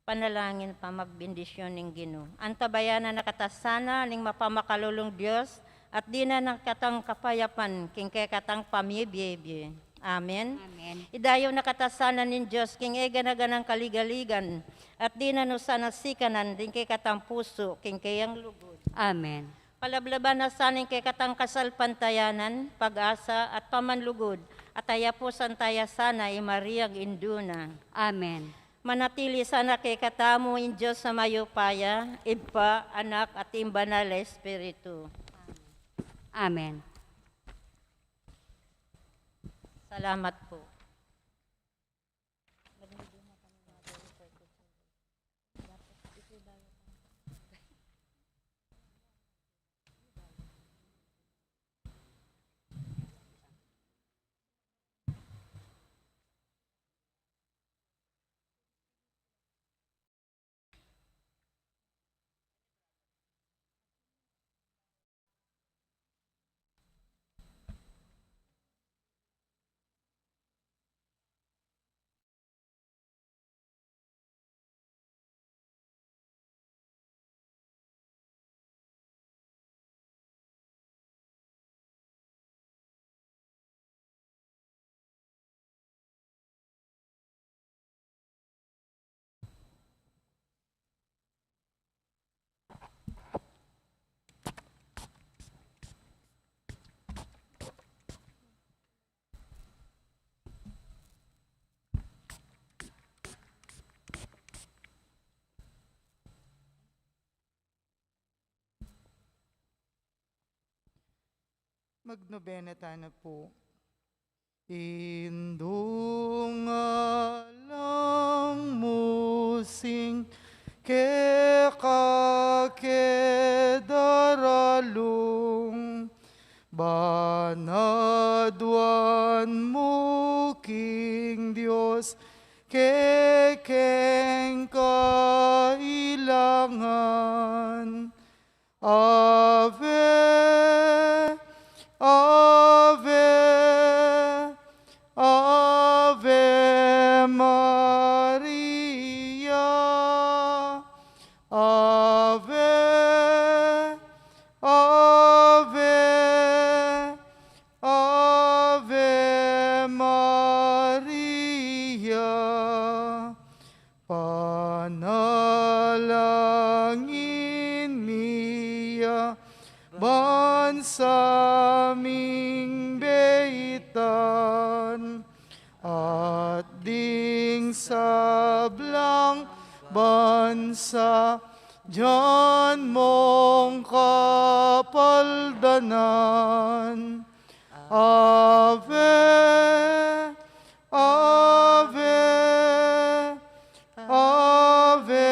Panalangin pamagbendisyon ning Ginu. Antabayanan na kata sana ning mapamakalulung Dios, at dinan na katang kapayapan king kekatang pamibiebie. Amen. Amen. Idayu na kata sana ning Dios king eganaganang kaligaligan, at dinan no sana sikanan ding kekatang pusu king keyang lugud. Amen. Palablaban na sana ing kekatang kasalpantayanan, pag-asa, at pamanlugud, at ayapusan taya sana i Mariang Indu na. Amen. Manatili sana kekatamu ing Dios a mayupaya, Ibpa, Anak, at ing Banal a Espiritu. Amen. Salamat po. Magnobena tana pu. Indu, ngalang mu sing keka ke daralung, ban aduan mu king Dios kekeng kailangan. Ave, Ave, Ave Maria. Ave, Ave, Ave Maria. Panalangin mi ya ban sa ming beitan, at ding sablang bansa dian mong kapaldanan. Ave, Ave, Ave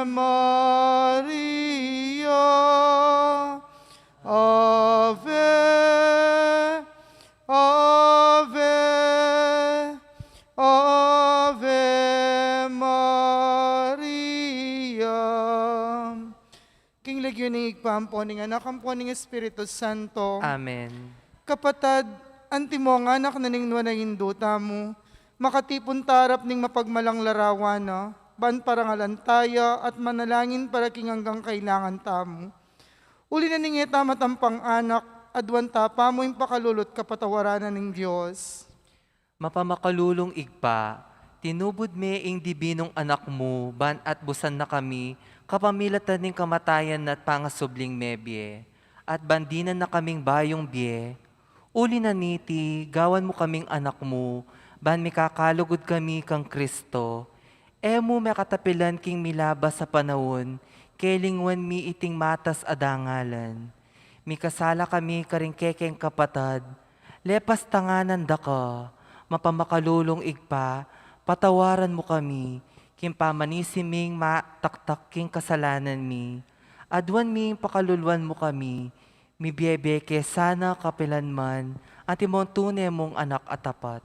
Maria. Ave, Ave, Ave Maria. King lagyu ning Ibpa, ampo ning Anak, ampo ning Espiritu Santo. Amen. Kapatad, antimo ngan, anak na ning nuan a Indu tamu, makatipun ta arap ning mapagmalang larawan na, ban parangalan ta ya at manalangin para king anggang kailangan tamu. Uli na ning e ta matampang anak, aduan ta pamu ing pakalulu at kapatawaran na ning Dios. Mapamakalulung Ibpa, tinubud me ing dibinung Anak mu, ban atbusan na kami, kapamilatan ning kamatayan na at pangasubling mebie, at ban dinan na kaming bayung bie. Uli na niti, gawan mu kaming anak mu, ban mikakalugud kami kang Kristo. E mu me katapilan king milabas a panaun, kelingwan mi iting matas a dangalan. Mikasala kami karing kekeng kapatad, lepas tanganan da ka, mapamakalulung Ibpa, patawaran mu kami, king pamanisi ming mataktak king kasalanan mi. Aduan mi ing pakaluluan mu kami, mibie-bie ke sana kapilan man, antimong tune mung Anak a tapat.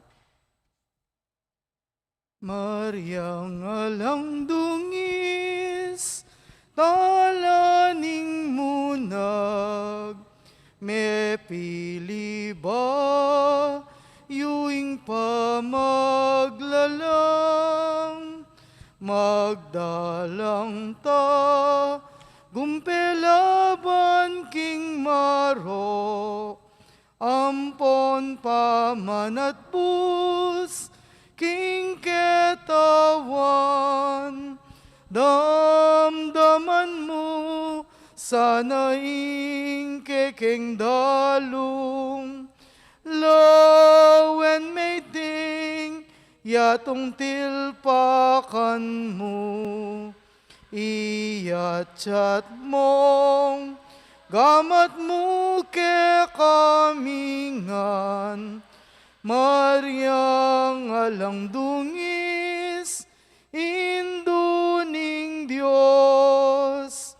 Mariang alang dungis, tala ning munag, mepili ba yu ing pamaglalang, magdalang ta gumpe laban king marok, ampon pamanatbus king ketawan. Damdaman mu sana ing kekeng dalung, lawen me iting yatung tilpakan mu. Iyatyat mung gamat mu kekami ngan, Mariang alang dungis, Indu ning Dios,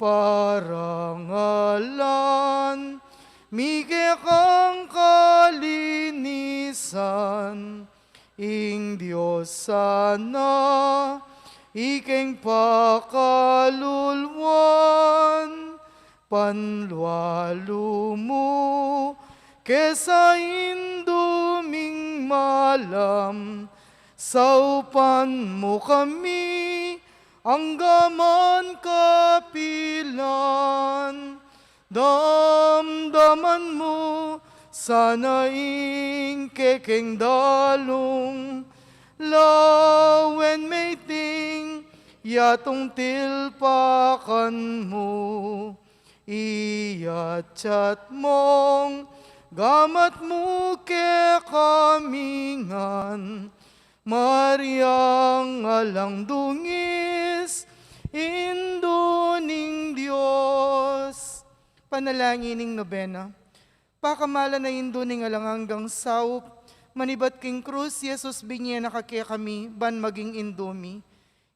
parangalan mi kekang kalinisan. Ing Dios sana ikeng pakaluluan, panlualu mu ke sa Indu ming malam, saupan mu kami angga man kapilan. Damdaman mu sana ing kekeng dalung, lawen me iting yatung tilpakan mu. Iyatyat mung gamat mu kekami ngan, Mariang alang dungis, Indu ning Dios. Panalangin ning nobena. Pakamalan a Indu ning alang anggang saup, manibat king krus, Jesus, binye na ka kekami, ban maging Indu mi.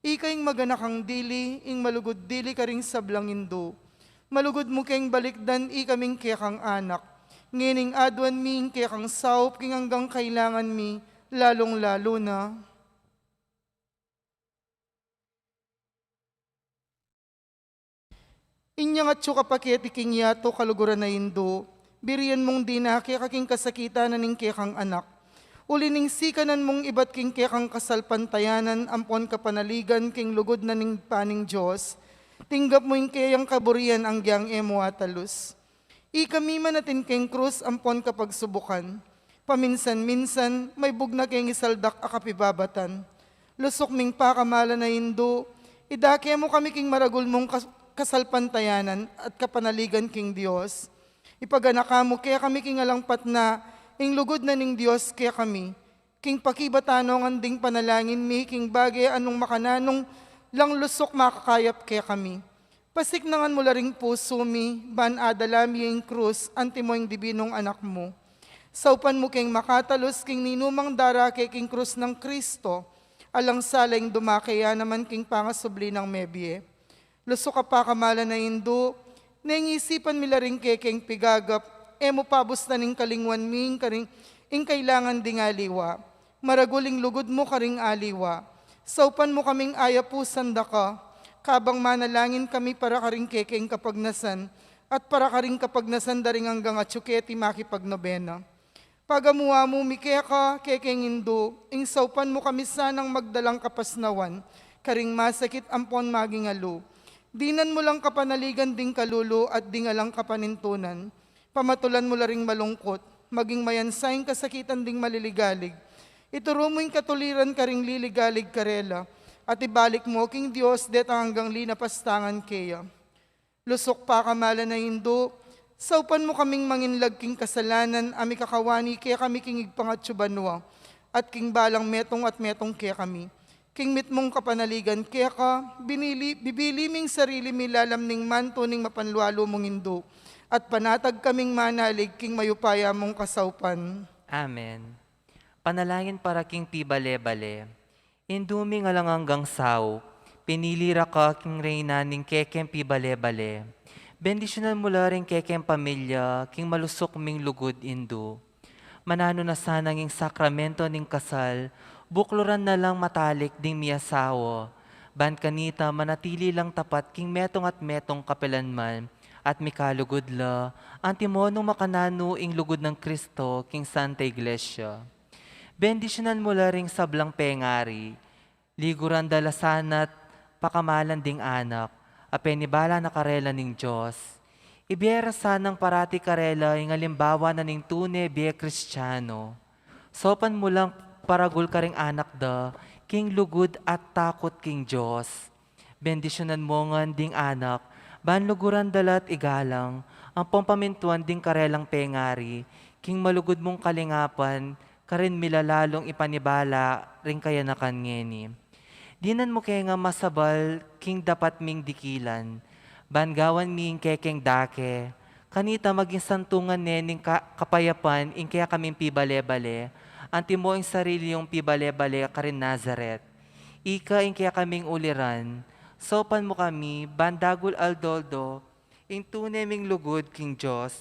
Ika ing maganakang dili, ing malugud dili karing sablang indu. Malugud mu keng balikdan ikaming kekang anak. Ngening aduan mi ing kekang saup king anggang kailangan mi, lalung-lalu na. Inyang atyu ka pa keti king yatu, kaluguran a Indu, birian mung dinake ka king kasakitan na ning kekang anak. Uli ning sikanan mung ibat king kekang kasalpantayanan ampon kapanaligan king lugud na ning Ibpa ning Dios, tinggap mu ing keyang kaburian anggyang e mu atalus. Ikami man atin keng krus ampon kapagsubukan. Paminsan-minsan, maybug na keng isaldak a kapibabatan. Lusuk ming pakamalan a Indu, idake mu kami king maragul mung kas-, kasalpantayanan at kapanaligan king Dios. Ipaganaka mu kekami king alang patna ing lugud na ning Dios kekami. King pakibatan nong anding panalangin mi, king bage a nung makananu lang lusuk makakayap kekami. Pasiknangan mu la ring pusu mi, ban adala mi ing krus, antimo ing dibinung anak mu. Saupan mu keng makatalus king ninumang darake king krus nang Kristo, alang sala ing dumake ya naman king pangasubli nang mebie. Lusuk a pakamalan a Indu, neng isipan mi la ring kekeng pigagap, e mu pabustan ing kalingwan mi ing karing, ing kailangan ding aliwa. Maragul ing lugud mu karing aliwa. Saupan mu kaming ayapusan da ka, kabang manalangin kami para karing kekeng kapagnasan, at para karing kapagnasan da ring anggang atyu keti makipagnobena. Pagamu-amu mi keka, kekeng Indu, ing saupan mu kami sanang magdalang kapasnawan karing masakit ampon maging alu. Dinan mu lang kapanaligan ding kalulu at ding alang kapanintunan. Pamatulan mu la ring malungkut, maging mayansa ing kasakitan ding maliligalig. Ituru mu ing katuliran karing liligalig karela, at ibalik mu king Dios detang anggang linapastangan keya. Lusuk pakamalan a Indu, saupan mu kaming manginlag king kasalanan a mikakawani kekami king Ibpang atyu banua, at king balang metung at metung kekami. King mitmung kapanaligan keka, binili, bibili ming sarili mi lalam ning mantu ning mapanlualu mung Indu, at panatag kaming manalig king mayupaya mung kasaupan. Amen. Panalangin para king pibale-bale. Indu ming alang anggang saup, pinili ra ka king reyna ning kekeng pibale-bale. Bendisyunan mu la ring kekeng pamilya king malusuk ming lugud Indu. Mananu na sana ing sakramento ning kasal, bukluran na lang matalik ding miasawa, ban kanita manatili lang tapat king metung at metung kapilanman, at mikalugud la, antimo nung makananu ing lugud nang Kristo king Santa Iglesia. Bendisyunan mu la ring sablang pengari, liguran da la sana't pakamalan ding anak, a penibala na karela ning Dios. Ibie ra sanang parati karela ing alimbawa na ning tune bie Kristiano. Saupan mu lang paragul karing anak da, king lugud at takut king Dios. Bendisyunan mu ngan ding anak, ban luguran da la't igalang, ampong pamintuan ding karelang pengari, king malugud mung kalingapan, karin mi la lalung ipanibala ring kayanakan ngeni. Dinan mu ke ngan masabal king dapat ming dikilan, ban gawan mi ing kekeng dake, kanita maging santungan ne ning ka-, kapayapan ing kekaming pibale-bale, antimo ing sarili yung pibale-bale karin Nazaret. Ika ing kekaming uliran, saupan mu kami, ban dagul aldo-aldo, ing tune ming lugud king Dios,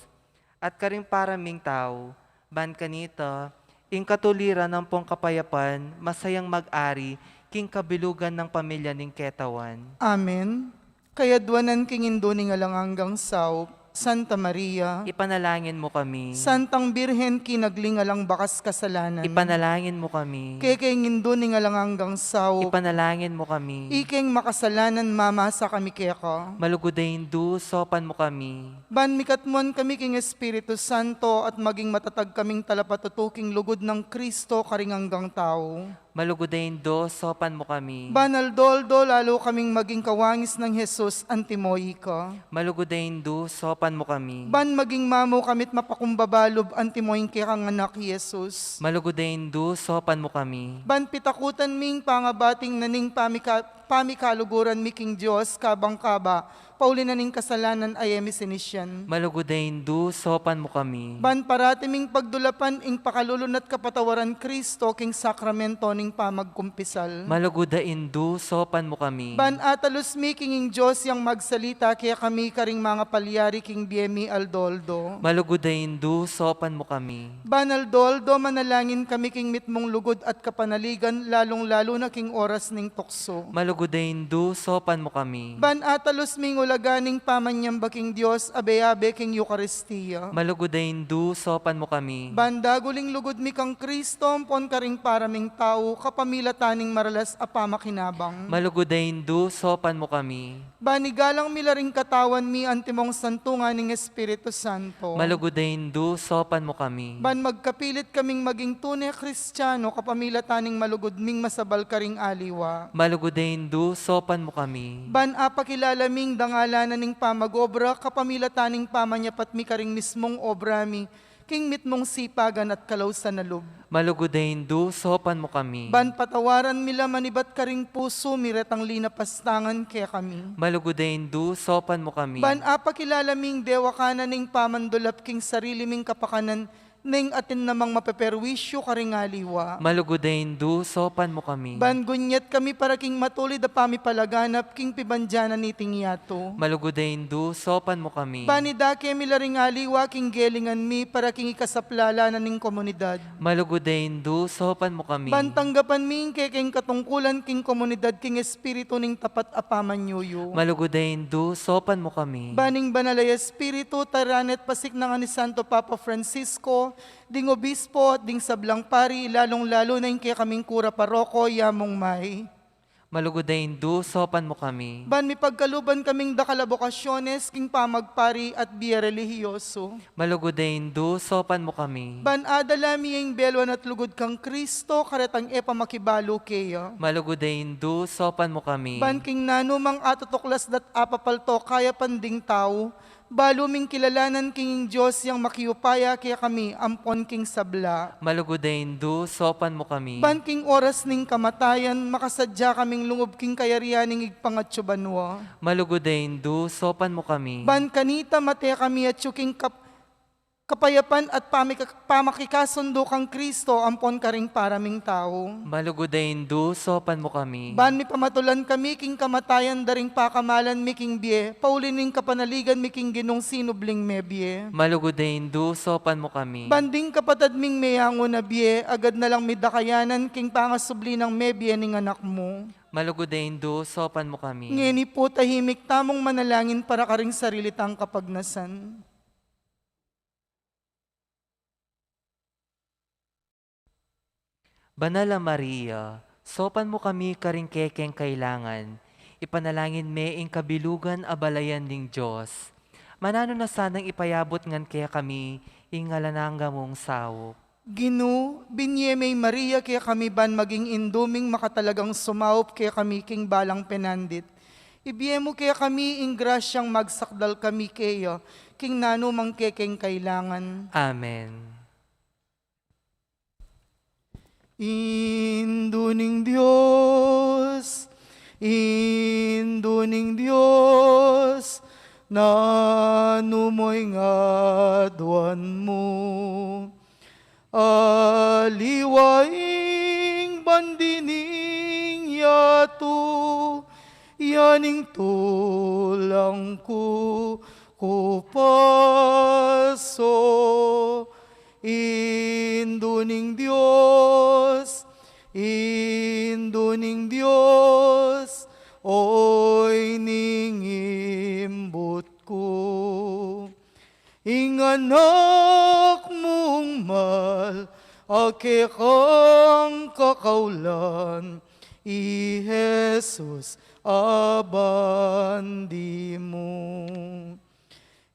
at karing para ming tau, ban kanita, ing katuliran ampong kapayapan, masayang mag-ari, king kabilugan nang pamilya ning ketawan. Amen. Kayadwanan king Indu ning alang anggang saup, Santa Maria. Ipanalangin mu kami. Santang Birhen kinagling alang bakas kasalanan. Ipanalangin mu kami. Kekeng Indu ning alang anggang saup. Ipanalangin mu kami. Ikeng makasalanan mamasa kami keka. Malugud a Indu, saupan mu kami. Ban mikatmuan kami king Espiritu Santo at maging matatag kaming talapatutu king lugud nang Kristo karing anggang tau. Malugud a Indu, saupan mu kami. Ban aldo-aldo lalu kaming maging kawangis nang Jesus antimo ika. Malugud a Indu, saupan mu kami. Ban maging mamu kami't mapakumbaba lub antimo ing kekang anak Jesus. Malugud a Indu, saupan mu kami. Ban pitakutan ming pangabating na ning pamika-, pamikaluguran mi king Dios kabang kaba, pauli na ning kasalanan a e mi sinisian. Malugud a Indu, saupan mu kami. Ban parati ming pagdulapan ing pakalulu na't kapatawaran Kristo king sakramento ning pamagkumpisal. Malugud a Indu, saupan mu kami. Ban atalus mi king ing Dios yang magsalita kekami karing mangapalyari king bie mi aldo-aldo. Malugud a Indu, saupan mu kami. Ban aldo-aldo manalangin kami king mitmung lugud at kapanaligan, lalung-lalu na king oras ning tuksu. Malugud a Indu, saupan mu kami. Ban atalus ming ulaga ning pamanyamba king Dios, abe-abe king Eukaristia. Malugud a Indu, saupan mu kami. Ban dagul ing lugud mi kang Kristo, ampon karing para ming tau, kapamilatan ning maralas a pamakinabang. Malugud a Indu, saupan mu kami. Ban igalang mi la ring katawan mi antimong santungan ning Espiritu Santo. Malugud a Indu, saupan mu kami. Ban magkapilit kaming maging tune Kristiano kapamilatan ning malugud ming masabal karing aliwa. Malugud a Indu, saupan mu kami. Ban apakilala ming dangalan na ning pamag-obra kapamilatan ning pamanyapat mi karing mismung obra mi, king mitmung sipagan at kalausan a lub. Malugud a Indu, saupan mu kami. Ban patawaran mi la manibat karing pusu mi retang linapastangan kekami. Malugud a Indu, saupan mu kami. Ban apakilala ming dewakan na ning pamandulap king sarili ming kapakanan, neng atin namang mapeperwisyu karing aliwa. Malugud a Indu, saupan mu kami. Ban gunyat kami para king matulid a pamipalaganap king pibandian na niting yatu. Malugud a Indu, saupan mu kami. Ban idake mi la ring aliwa king gelingan mi para king ikasaplala na ning komunidad. Malugud a Indu, saupan mu kami. Ban tanggapan mi ing kekeng katungkulan king komunidad king espiritu ning tapat a pamanyuyu. Malugud a Indu, saupan mu kami. Ban ing Banal a Espiritu, tarian at pasiknangan ni Santo Papa Francisco, ding obispo at ding sablang pari, lalung-lalu na ing kekaming kura paroko, ya mung may. Malugud a Indu, saupan mu kami. Ban mipagkaluban kaming dakal a bokasyones king pamagpari at bie relihiyoso. Malugud a Indu, saupan mu kami. Ban adala mi ing beluan at lugud kang Kristo, karetang e pa makibalu keya. Malugud a Indu, saupan mu kami. Ban king nanumang atutuklas da't apapalto kayapan ding tau, balu ming kilalanan king ing Dios yang makiupaya kekami ampon king sabla. Malugud a Indu, saupan mu kami. Ban king oras ning kamatayan, makasadya kaming lungub king kayarian ning Ibpang atsu banua. Malugud a Indu, saupan mu kami. Ban kanita mate kami atsu king kap-, kapayapan at pamika-, pamakikasundu kang Kristo ampon karing para ming tau. Malugud a Indu, saupan mu kami. Ban mipamatulan kami king kamatayan da ring pakamalan mi king bie, pauli ning kapanaligan mi king Ginung sinubling mebie. Malugud a Indu, saupan mu kami. Ban ding kapatad ming meyangu na bie, agad na lang midakayanan king pangasubli nang mebie ning Anak mu. Malugud a Indu, saupan mu kami. Ngeni pu tahimik tamung manalangin para karing sarili tang kapagnasan. Banal a Maria, saupan mu kami karing kekeng kailangan, ipanalangin me ing kabilugan a balayan ning Dios. Mananu na sanang ipayabut ngan kekami ing alang angga mung saup. Ginu, binie me i Maria kekami ban maging indu ming makatalagang sumaup kekami king balang penandit. Ibie mu kekami ing grasyang magsakdal kami keya king nanumang kekeng kailangan. Amen. Indu ning Dios, Indu ning Dios, nanu mo ing aduan mu? Aliwa ing bandi ning yatu, ya ing tulang ku kupasu. Indu ning Dios, Indu ning Dios, oy ning imbut ku. Ing Anak mung mal, a kekang kakaulan, i Jesus a bandi mu.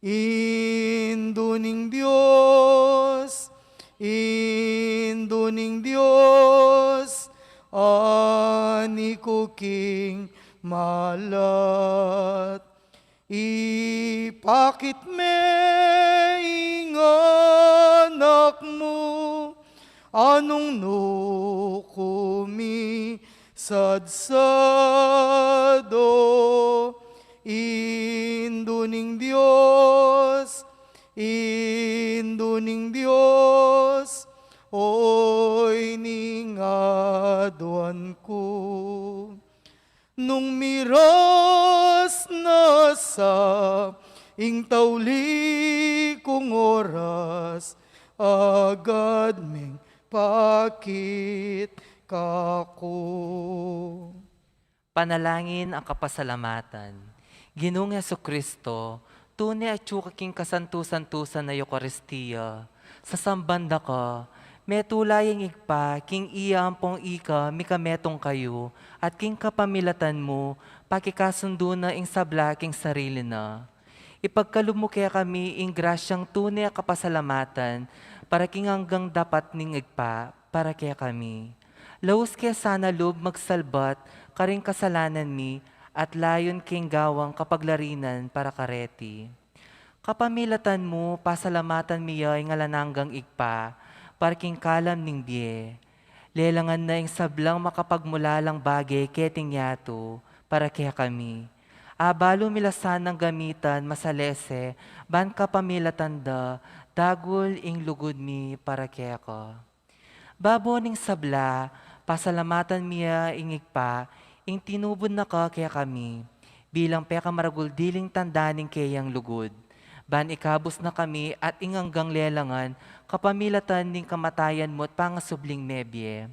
Indu ning Dios, Indu ning Dios, ani ku king malat. Ipakit me ing Anak mu, a nung nu ku misadsadu. Indu ning Dios, Indu ning Dios, oy ning aduan ku. Nung miras na sa ing tauli kung oras, agad meng pakit kaku. Panalangin a kapasalamatan. Ginung Jesucristo, tune atyu ka king kasantu-santusan a Eukaristia. Sasamban da ka, metula yang Ibpa, king iya ampong ika mikametung kayu, at king kapamilatan mu, pakikasundu na ing sabla king sarili na. Ipagkalub mu kekami ing grasyang tune a kapasalamatan para king anggang dapat ning Ibpa para kekami. Laus ke sana lub magsalbat karing kasalanan mi at layun king gawang kapaglarinan para kareti. Kapamilatan mu, pasalamatan mi ya ing alang anggang Ibpa para king kalam ning bie. Lelangan na ing sablang makapagmulalang bage keting yatu para kekami. Abalu mi la sanang gamitan masalese ban kapamilatan da dagul ing lugud mi para keka. Babo ning sabla, pasalamatan mi ya ing Ibpa, ing tinubud na ka kekami, bilang pekamaragul diling tanda ning keyang lugud. Ban ikabus na kami at ing anggang lelangan, kapamilatan ning kamatayan mu at pangasubling mebie.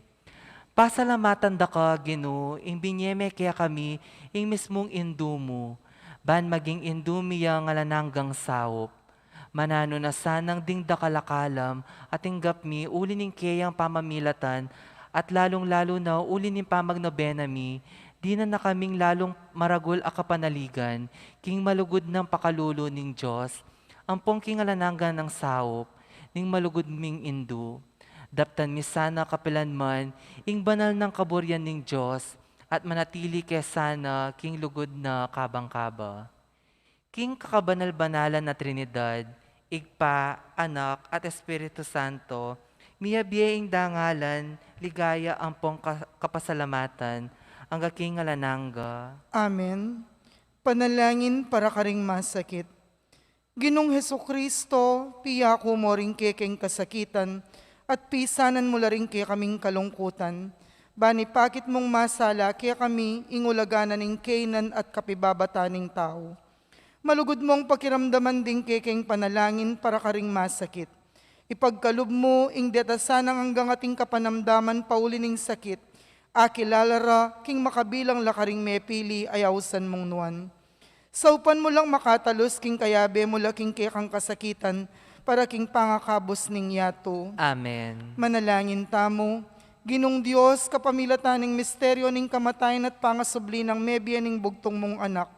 Pasalamatan da ka, Ginu, ing binie me kekami ing mismung Indu mu, ban maging Indu mi yang alang anggang saup. Mananu na sanang ding dakal a kalam a tinggap mi uli ning keyang pamamilatan, at lalung-lalu na uli ning pamagnobena mi, dinan na kaming lalung maragul a kapanaligan king malugud nang pakalulu ning Dios, ampong king alang angga nang saup ning malugud ming Indu. Daptan mi sana kapilan man ing banal nang kaburian ning Dios, at manatili ke sana king lugud na kabang kaba. King kakabanal-banalan a Trinidad, Ibpa, Anak, at Espiritu Santo, miyabie ing dangalan, ligaya ampong ka-, kapasalamatan, angga king alang angga. Amen. Panalangin para karing masakit. Ginung Jesucristo, piyaku mu ring kekeng kasakitan, at pisanan mu la ring kekaming kalungkutan, ban ipakit mung masala kekami ing ulaga na ning keynan at kapibabatan ning tau. Malugud mung pakiramdaman ding kekeng panalangin para karing masakit. Ipagkalub mu ing deta sanang anggang ating kapanamdaman pauli ning sakit, akilala ra king makabilang la karing mepili a ausan mung nuan. Saupan mu lang makatalus king kayabe mu la king kekang kasakitan, para king pangakabus ning yatu. Amen. Manalangin tamu. Ginung Dios, kapamilatan ning misteryo ning kamatayan at pangasubli nang mebie ning bugtung mung Anak,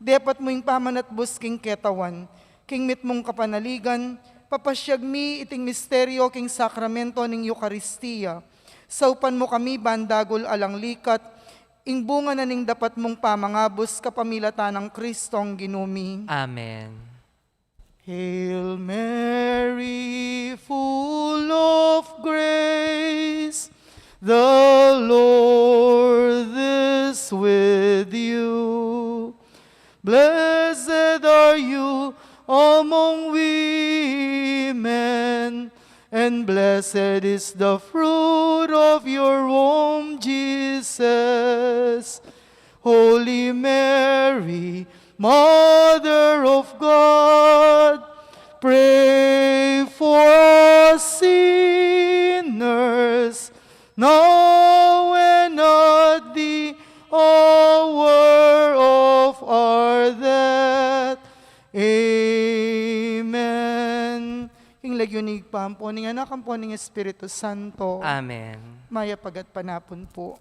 depat mu ing pamanatbus king ketawan. King mitmung kapanaligan, papasyag mi iting misteryo king sakramento ning Eukaristia. Saupan mu kami ban dagul alang likat, ing bunga na ning dapat mung pamangabus kapamilatan nang Kristong Ginu mi. Amen. Hail Mary, full of grace, the Lord is with you. Blessed are you among women, and blessed is the fruit of your womb, Jesus. Holy Mary, Mother of God, pray for us sinners, now and at the hour of our death. Amen. King lagyu ning Ibpa, ampo ning Anak, ampo ning Espiritu Santo. Amen. Mayap a gatpanapun pu.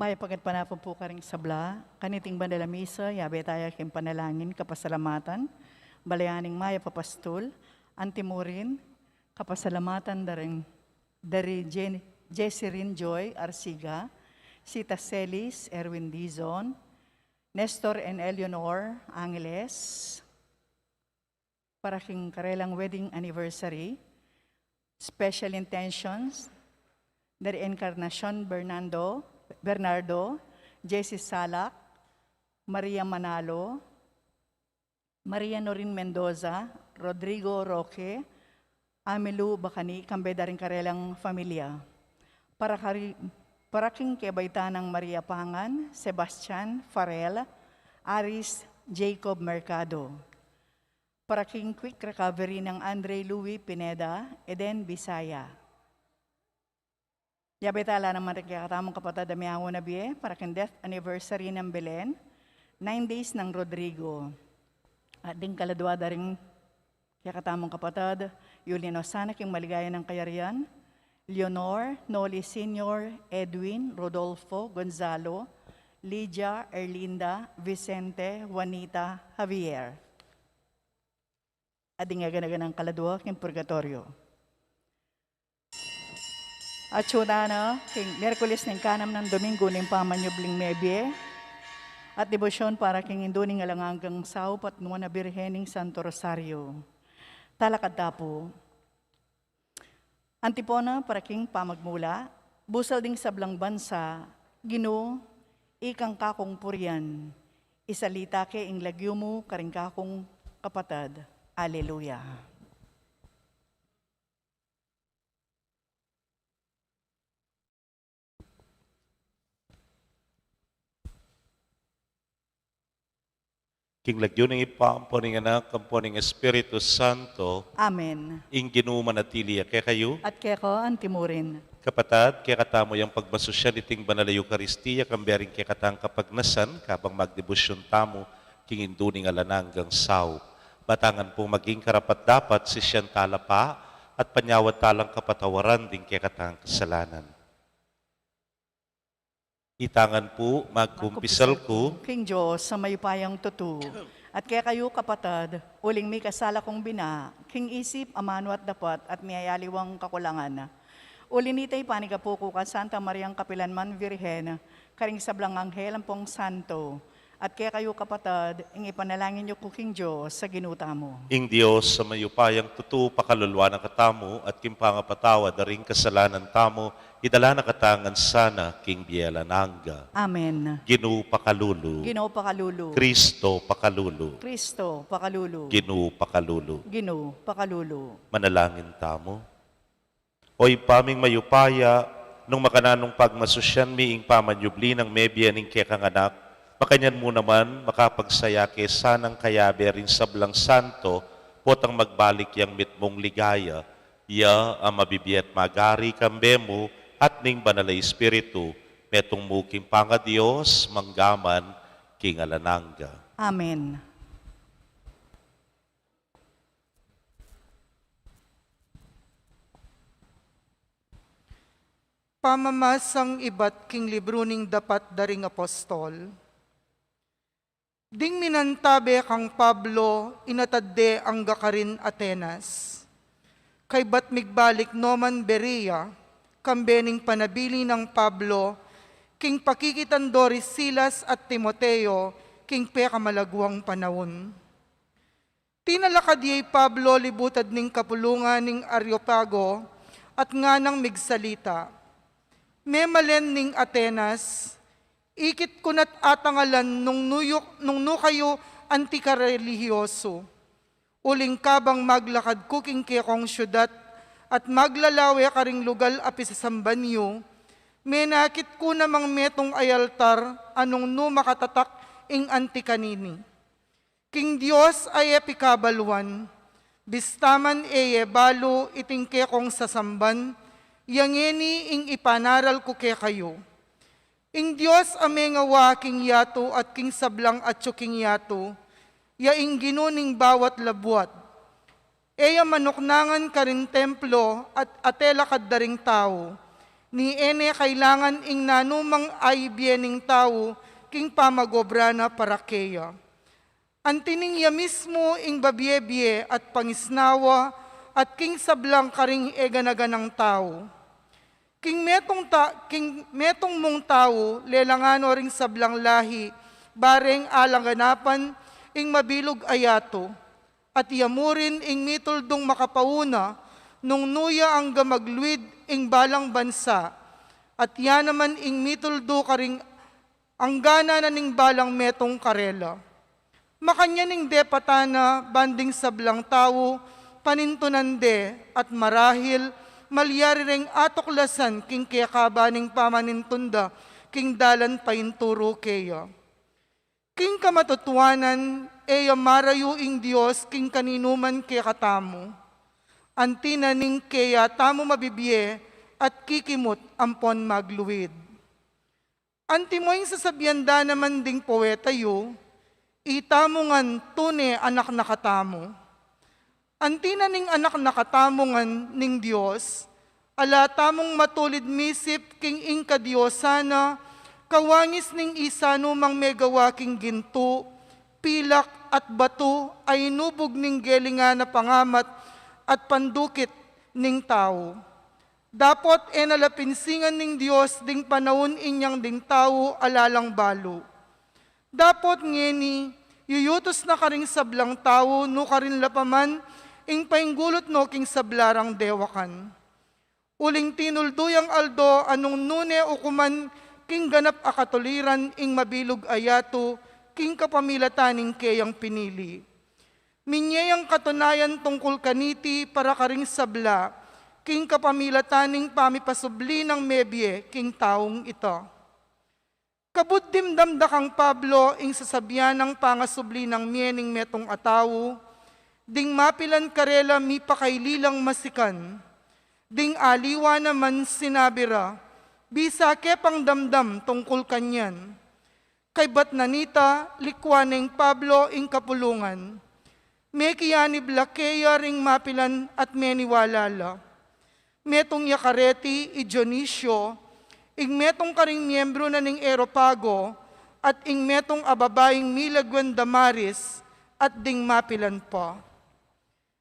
Mayap a gatpanapun pu karing sabla. Kaniting banal a misa, yabe taya king panalangin, kapasalamatan, balayan ning mayap a pastul, antimurin, kapasalamatan da ring, da ri Jen-, Jessirin Joy Arsiga, Sita Celis Erwin Dizon, Nestor and Eleanor Angeles, para king karelang wedding anniversary. Special intentions, da ri Encarnacion Bernardo, Bernardo, Jessie Salak, Maria Manalo, Maria Norin Mendoza, Rodrigo Roque, Amilu Bacani, kambe da ring karelang familia. Para kari-, para king kebaitan nang Maria Pangan, Sebastian Farel, Aris Jacob Mercado. Para king quick recovery nang Andre Louis Pineda, Eden Bisaya. Yabe tala naman ring kekatamung kapatad a miyauna bie, para king death anniversary nang Belen, nine days nang Rodrigo. At ding kaladua da ring kekatamung kapatad, yuli no sana king maligaya nang kayarian, Leonor, Noli Senior, Edwin, Rodolfo, Gonzalo, Lydia, Erlinda, Vicente, Juanita, Javier. At ding aganagan nang kaladua king purgatoryo. Atsu tana king Miyerkules ning kanam nang Domingo ning pamanyubling mebie at debosyon para king Indu ning alang anggang saup at Nuan a Birhen ning Santo Rosario. Talakad ta pu. Antipona para king pamagmula. Busal ding sablang bansa, Ginu, ikang kakung purian, isalita ke ing lagyu mu karing kakung kapatad. Aleluya. King lagyu ning Ibpa, ampo ning Anak, ampo ning Espiritu Santo. Amen. Ing Ginu manatili ya kekayu. At keka antimurin. Kapatad, kekatamu yang pagmasusyan iting banal a Eukaristia, kambe ring kekatang kapagnasan, kabang magdebosyon tamu king Indu ning alang anggang saup. Batangan pung maging karapat-dapat, sisian tala pa, at panyawad talang kapatawaran ding kekatang kasalanan. Itangan pu, magkumpisal ku king Dios a mayupayang tutu. At kekayu, kapatad, uling mikasala kung bina, king isip, amanu at dapat, at miyayaliwang kakulangan. Uli nita, ipanigapu ku kang Santa Mariang kapilanman Virgen, karing sablang anghel ampong santo, at kekayu, kapatad, ing ipanalangin yu ku king Dios a Ginu tamu. Ing Dios a mayupayang tutu pakaluluan na katamu, at king pangapatawad da ring kasalanan tamu, idala na katamu ngan sana king bie alang angga. Amen. Ginu pakalulu. Ginu pakalulu. Kristo pakalulu. Kristo pakalulu. Ginu pakalulu. Ginu pakalulu. Manalangin tamu. O Ibpa ming mayupaya, nung makananung pagmasusyan mi ing pamanyubli nang mebie ning kekang Anak, makanyan mu naman makapagsaya ke sanang kayabe ring sablang santo, potang magbalik yang mitmung ligaya, ya a mabibie at magari kambe mu at ning Banal a Espiritu, metung mu king pangaDios, mangga man king alang angga. Amen. Pamamasang ibat king libru ning Dapat da ring Apostol. Ding minantabe kang Pablo, inatad de angga karin Atenas. Kaybat migbalik no man Berea, kambe ning panabilin nang Pablo, king pakikitan do ri Silas at Timoteo, king pekamalaguang panaun. Tinalakad ye i Pablo libutad ning kapulungan ning Areopago, at nganang migsalita, Memalen ning Atenas, ikit ku na't atangalan nung nuyuk, nung nu kayu antikarelihiyosu. Uling kabang maglakad ku king kekong syudad at maglalawe karing lugal a pisasamban yu, menakit ku namang metung a altar a nung nu makatatak ing anti kanini. King Dios a e pikabaluan, bista man e ye balu iting kekong sasamban, ya ngeni ing ipanaral ku kekayu. Ing Dios a mengawa king yatu at king sablang atyu king yatu, ya ing Ginu ning bawat labuad. E ya manuknangan karing templo at ate lakad da ring tau. Ni e ne kailangan ing nanumang aibie ning tau king pamag-obra na para keya. Anti ning ya mismu ing babie-bie at pangisnawa at king sablang karing e gana-ganang tau. King metung ta-, king metung mung tau, lelangan no ring sablang lahi, bareng alang ganapan ing mabilug a yatu. At ya mu rin ing mituldung makapauna, nung nu ya angga magluid ing balang bansa, at ya naman ing mituldu karing anggana na ning balang metung karela. Makanyan ing depatan na ban ding sablang tau, panintunan de, at marahil, malyari reng atuklasan king kekaba ning pamanintun da, king dalan painturu keya. King kamatutuanan, e ya marayu ing Dios king kaninuman kekatamu. Anti na ning keya tamu mabibie at kikimut ampon magluid. Antimo ing sasabian da naman ding poeta yu, itamu ngan tune anak na katamu. Anti na ning anak na katamu ngan ning Dios, ala tamung matulid misip king ing kadiosan na, kawangis ning isanu mang megawa king gintu, pilak at batu a inubug ning gelingan a pangamat at pandukit ning tau. Dapot e na la pinsingan ning Dios ding panaun inyang ding tau ala lang balu. Dapot ngeni, yuyutus na karing sablang tau, nukarin la pa man ing painggulut no king sabla rang dewakan. Uling tinuldu yang aldo a nung nu ne ukuman king ganap a katuliran ing mabilug a yatu king kapamilatan ning keyang pinili. Minye yang katunayan tungkul kaniti para karing sabla, king kapamilatan ning pamipasubli nang mebie king taung ita. Kabud dimdam da kang Pablo ing sasabian nang pangasubli nang mie ning metung a tau, ding mapilan karela mipakaili lang masikan. Ding aliwa naman sinabi ra, bisa ke pang damdam tungkul kanyan. Kaybat na nita, likwan neng Pablo ing kapulungan. Mekianib la keya ring mapilan at meniwala la. Metung ya kareti i Dionisio, ing metung karing miembru na ning Areopago, at ing metung a babaing milagwan Damaris, at ding mapilan pa.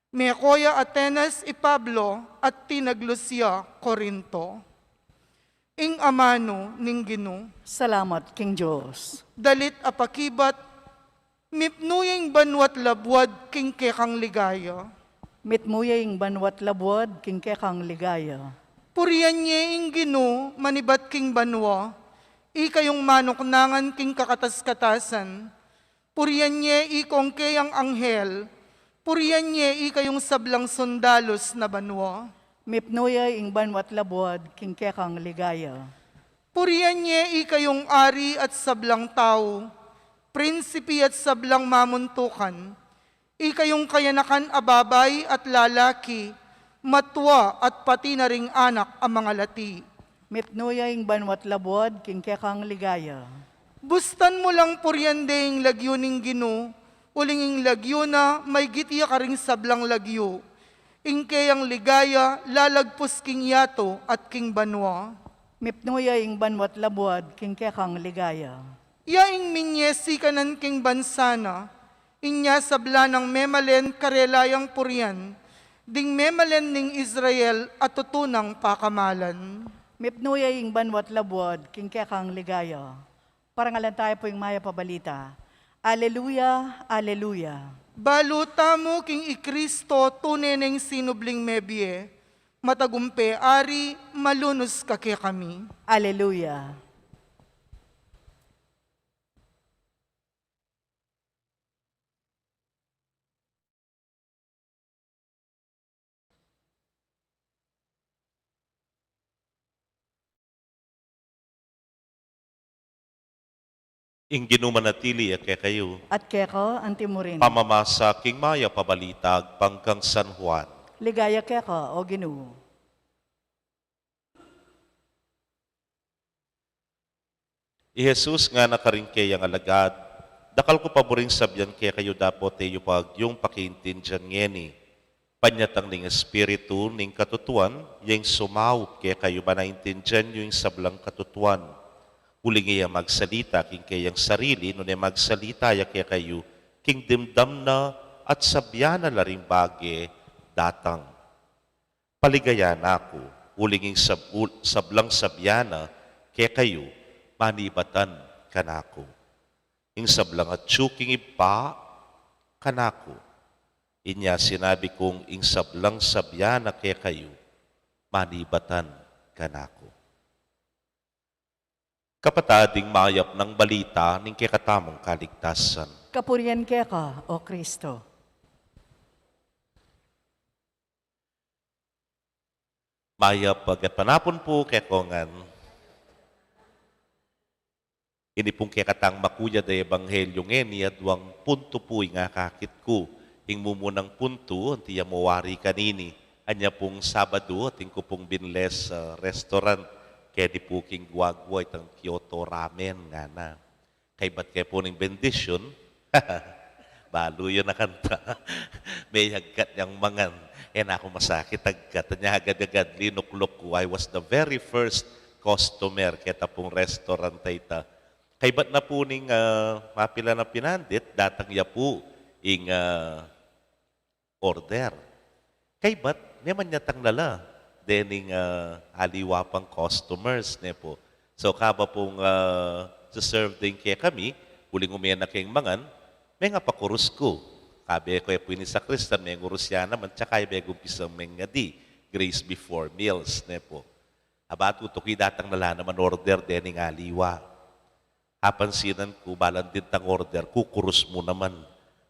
Meko ya Atenas i Pablo at tinaglus ya Corinto. Ing amanu ning Ginu. Salamat king Dios. Dalit a pakibat, mipnu ya ing banua't labuad king kekang ligaya. Mitmu ya ing banua't labuad king kekang ligaya. Purian ye ing Ginu manibat king banua, ikayung manuknangan king kakatas-katasan. Purian ye ikong keyang anghel, purian ye ikayung sablang sundalus na banua. Mipnu ya ing banua't labuad king kekang ligaya. Purian ye ikayung ari at sablang tau, prinsipi at sablang mamuntukan, ikayung kayanakan a babai at lalaki, matua at pati na ring anak a mangalati. Mipnu ya ing banua't labuad king kekang ligaya. Bustan mu lang purian de ing lagyu ning Ginu, uling ing lagyu na maygit ya karing sablang lagyu. Ing keyang ligaya lalagpus king yatu at king banua. Mipnu ya ing banua't labuad king kekang ligaya. Ya ing minye sikanan king bansa na, inya sabla nang memalen karela yang purian, ding memalen ning Israel a tutunang pakamalan. Mipnu ya ing banua't labuad king kekang ligaya. Parangalan tayu pu ing mayap a balita. Aleluya, aleluya. Balu tamu king i Kristo tune neng sinubling mebie, matagumpe ari, malunus ka kekami. Aleluya. Ing Ginu manatili ya kekayu. At keka anti murin. Pamamasa king mayap a balita agpang kang San Juan. Ligaya keka, O Ginu. I Jesus ngana karing keyang alagad, dakal ku pa buring sabian kekayu dapot e yu pa agyung pakiintindian ngeni. Panyatang ning Espiritu ning katutuan, iyang sumaup kekayu ban aintindian yu ing sablang katutuan. Uling iya magsalita king keyang sarili, nune magsalita ya kekayu king dimdam na at sabian na la ring bage datang. Paligayan na ku, uling ing sab-, ul-, sablang sabian na kekayu, manibatan kanaku. Ing sablang atyu king Ibpa, kanaku. Inya sinabi kung ing sablang sabian na kekayu, manibatan kanaku. Kapatad, ing mayap nang balita ning kekatamung kaligtasan. Kapurian keka, O Kristo. Mayap a gatpanapun pu kekongan. Ini pung kekatang makuyad a ebanghelyu ngeni, aduang puntu pu ing akakit ku. Ing mumunang puntu, anti ya mu wari kanini, anya pung Sabadu, atin ku pung binles, ah, restaurant, keni pu king guagua itang Kyoto Ramen, ngana. Kaybat ke pu ning bendisyun, balu yu na kanta. Meyagkat yang mangan. E na ku masakit agkat. Anya agad-agad linukluk ku. I was the very first customer keta pung restaurant a ita. Kaybat na pu ning, ah, mapilan a pinandit, datang ya pu ing, ah, order. Kaybat, memanyatang na la dening, ah, aliwa pang customers, ne pu. So, kaba pung, ah, serve deng kekami, uling ume na keng mangan, mengapakurus ku. Kabe ku e pu ini sakristan, mengurus ya naman, tsaka ya begu pisang mengadi, grace before meals, ne pu. Aba, tutuki, datang na la naman order dening aliwa. Apansinan ku, balang dintang order, kukurus mu naman.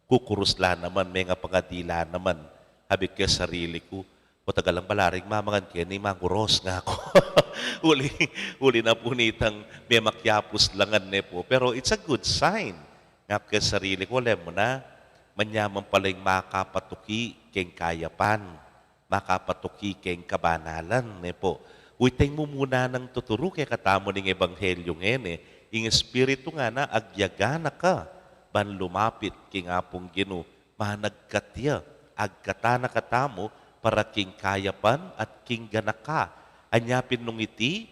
Kukurus la naman, mengapangadi la naman. Abi ku ke sarili ku, o, tagalang balaring mamangan keni, manguros, ngaku. Uli, uli na pu nitang memakyapus la ngan, ne pu. Pero it's a good sign. Ngaku ke sarili ku, alam mu na, manyaman pala ing makapatuki keng kayapan, makapatuki keng kabanalan, ne pu. Uy, teng mumuna nang tuturu kekatamu ning ebanghelyu ngeni, ing Espiritu ngana agyaga na ka ban lumapit king Apung Ginu, managkat ya, agkatan na katamu para king kayapan at king ganaka. Anya pin nung iti,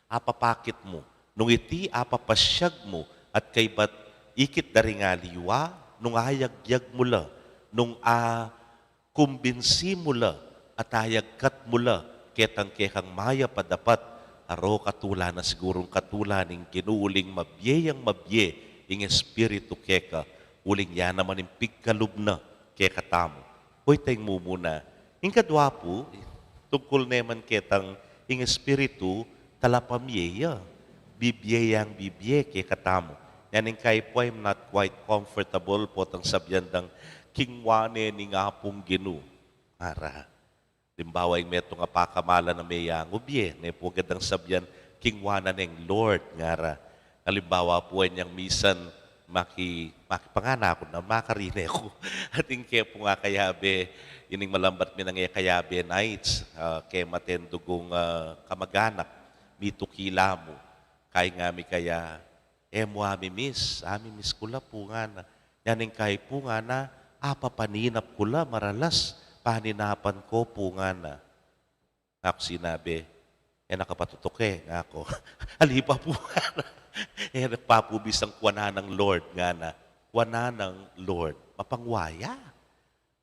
apapakit mu. Nung iti, apapasyag mu, at kaybat ikit da ring aliwa, nung ayagyag mu la, nung akumbinsi mu la, at ayagkat mu la, ketang kekang mayap a dapat, aro katula na sigurung katula ning Ginu, uling mabie yang mabie ing Espiritu keka, uling ya naman ing pigkalub na kekatamu. Uy, teng mumuna. Ing kadwa pu, tungkul naman ketang ing Espiritu, talapamie ya. Bibie yang bibie kekatamu. Yan ing kai pu, I'm not quite comfortable potang sabyan dang kingwa ne ning Apung Ginu, ngara. Alimbawa, ing metung a pakamalan a meyangub ye, ne pu, agad dang sabyan, kingwa na neng Lord, ngara. Alimbawa pu, inyang misan, maki-, makipanganak ku na, makarine ku. Atin ke pung akayabe, ining malambat mi nang e kayabe nights, ah, ke matendug kung, ah, kamaganak, mituki la mu. Kaing ngami kaya, e mu ami miss, ami miss ku la pu, ngana. Yan ing kai pu, ngana, apapaninap ku la, maralas, paninapan ko pu, ngana. Aku sinabi, e na ka patutuke, ngaku. Ali pa pu, ngana. E na pa pu bisang kuanan nang Lord, ngana. Kuanan nang Lord. Mapangwa ya.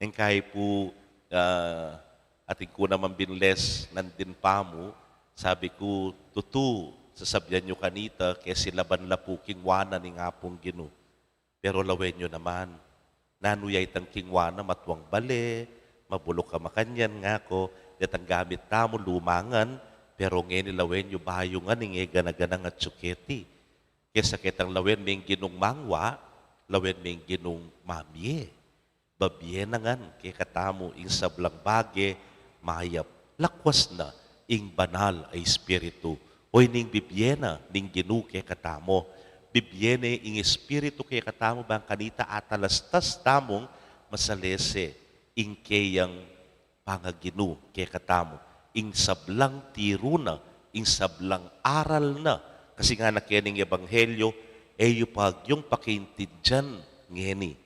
Ing kai pu, ah, atin ku naman binles nandin pamu, sabi ku, tutu, sasabyan yu kanita, ke silaban la pu kingwa na ning Apung Ginu. Pero lawen yu naman, nanu ya itang kingwa na, matuang bale, mabuluk a makanyan, ngaku, detang gamit tamu luma ngan, pero ngeni lawen yu bayu ngan ing e gana-ganang atyu keti. Kesa ketang lawen me ing Ginung mangwa, lawen me ing Ginung mamie. Babie na ngan kekatamu ing sablang bage mayap, lakwas na ing Banal a Espiritu. Oyni ing bibie na ning Ginu kekatamu. Bibie ne ing Espiritu kekatamu bang kanita atalastas tamung masalese ing keyang pangaginu kekatamu, ing sablang tiru na, ing sablang aral na. Kasi ngana keni ning ebanghelyo, e yu pa agyung pakiintindian ngeni.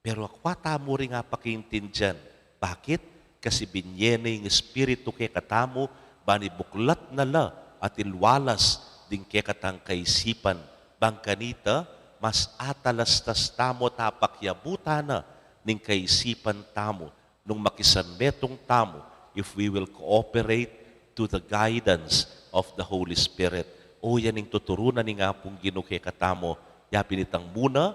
Pero akwa tamu ring apakiintindian, Bakit? Kasi binye na ing Espiritu kekatamu, ban ibuklat na la at ilualas ding kekatang kaisipan. Bang kanita, mas atalastas tamu at apakyabutan na ning kaisipan tamu nung makisanmetung tamu, if we will cooperate to the guidance of the Holy Spirit. O, yan ing tuturu na ning Apung Ginu kekatamu, yapin itang muna,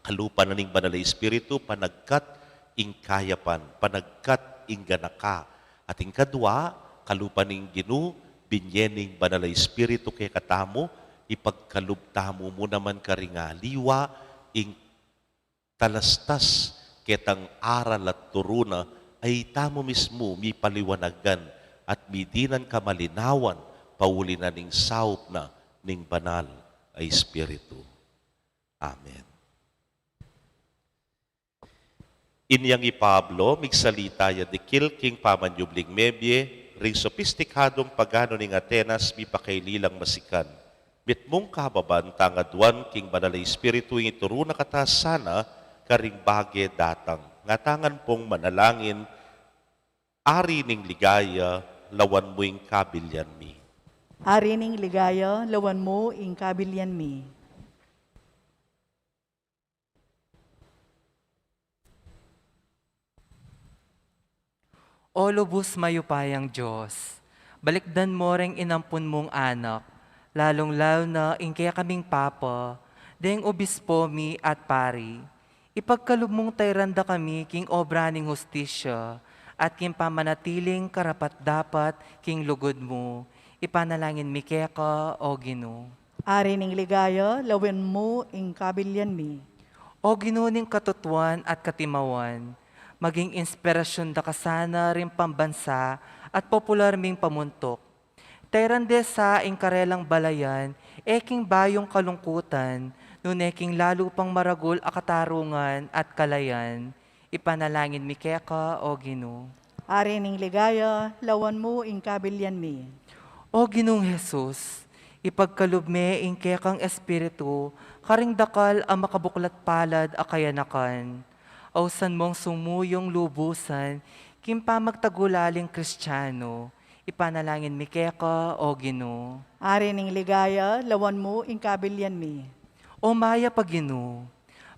kalupa na ning Banal a Espiritu, panagkat ing kayapan, panagkat ing ganaka. At ing kadua, kalupa ning Ginu, binye ning Banal a Espiritu kekatamu, ipagkalub tamu mu naman karing aliwa, ing talastas ketang aral at turu na, ay tamu mismu mipaliwanagan at midinan kamalinawan, pauli na ning saup na ning Banal a Espiritu. Amen. Inyang i Pablo, migsalita ya dikil king pamanyubling mebie, ring sopistikadung pagano ning Atenas, mipakaili lang masikan. Mitmung kababan, tangaduan king Banal a Espiritu ing ituru na kata sana karing bage datang. Ngatangan pung manalangin. Ari ning ligaya, lawan mu ing kabilian mi. Ari ning ligaya, lawan mu ing kabilian mi. O lubus mayupayang Dios, balikdan mu ring inampun mung anak, lalung-lalu na ing kekaming Papa, deng obispo mi at pari. Ipagkalub mung tairan da kami king obra ning hustisya at king pamanatiling karapat-dapat king lugud mu. Ipanalangin mi keka, O Ginu. Ari ning ligaya, lawen mu ing kabilian mi. O Ginu ning katutuan at katimawan, maging inspirasyun da ka sana ring pambansa at popular ming pamuntuk. Tairan de sa ing karelang balayan, e king bayung kalungkutan, nune king lalu pang maragul a katarungan at kalayan. Ipanalangin mi keka, O Ginu. Ari ning ligaya, lawan mu ing kabilian mi. O Ginung Jesus, ipagkalub me ing kekang Espiritu karing dakal a makabuklat palad a kayanakan. Ausan mung sumuyung lubusan king pamagtagulaling Kristiano. Ipanalangin mi keka, O Ginu. Ari ning ligaya, lawan mu ing kabilian mi. O mayap a Ginu,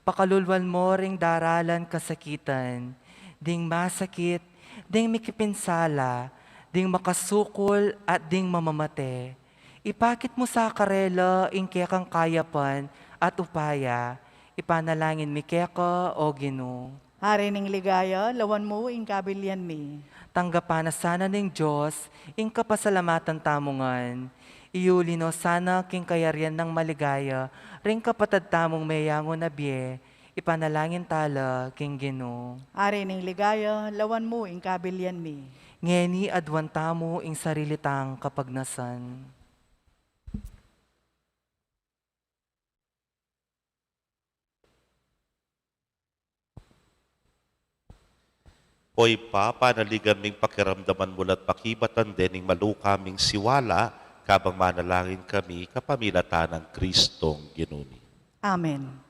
pakalulwan mu ring daralan kasakitan, ding masakit, ding mikipinsala, ding makasukul, at ding mamamate. Ipakit mu sa karela ing kekang kayapan at upaya. Ipanalangin mi keka, O Ginu. Ari ning ligaya, lawan mu ing kabilian mi. Tanggapan na sana ning Dios ing kapasalamatan tamu ngan. Iuli no sana king kayarian nang maligaya ring kapatad tamung meyangu na bie. Ipanalangin tala king Ginu. Ari ning ligaya, lawan mu ing kabilian mi. Ngeni aduan tamu ing sarili tang kapagnasan. O Ibpa, panaligan ming pakiramdaman mu la't pakibatan de ning maluka ming siwala, kabang manalangin kami kapamilatan nang Kristong Ginu mi. Amen.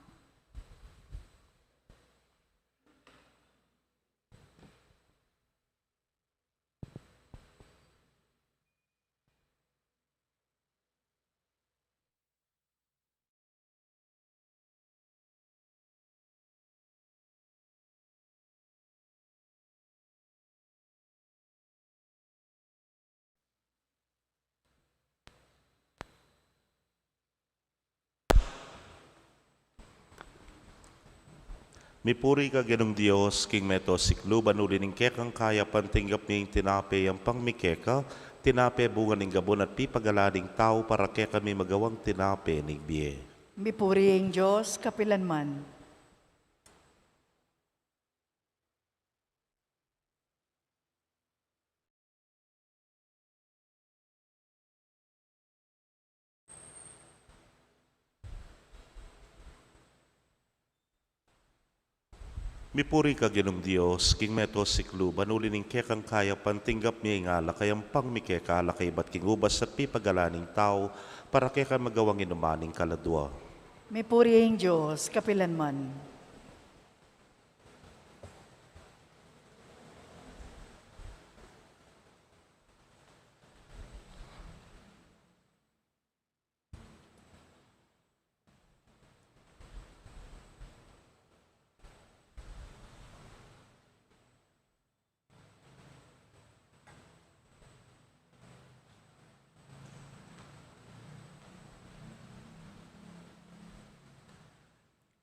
Mipuri ka Ginung Dios, king meto siklu, ban uli ning kekang kayapan tinggap mi ing tinape yampang mi keka, tinape bunga ning gabun at pipagalan ning tau, para kekami magawang tinape ning bie. Mipuri ing Dios kapilan man. Mipuri ka Ginung Dios, king meto siklu, ban uli ning kekang kayapan tinggap mi ing alak a yampang mi keka, alak a ibat king ubas at pipagalan ning tau, para kekami magawang inuman ning kaladua. Mipuri ing Dios kapilan man.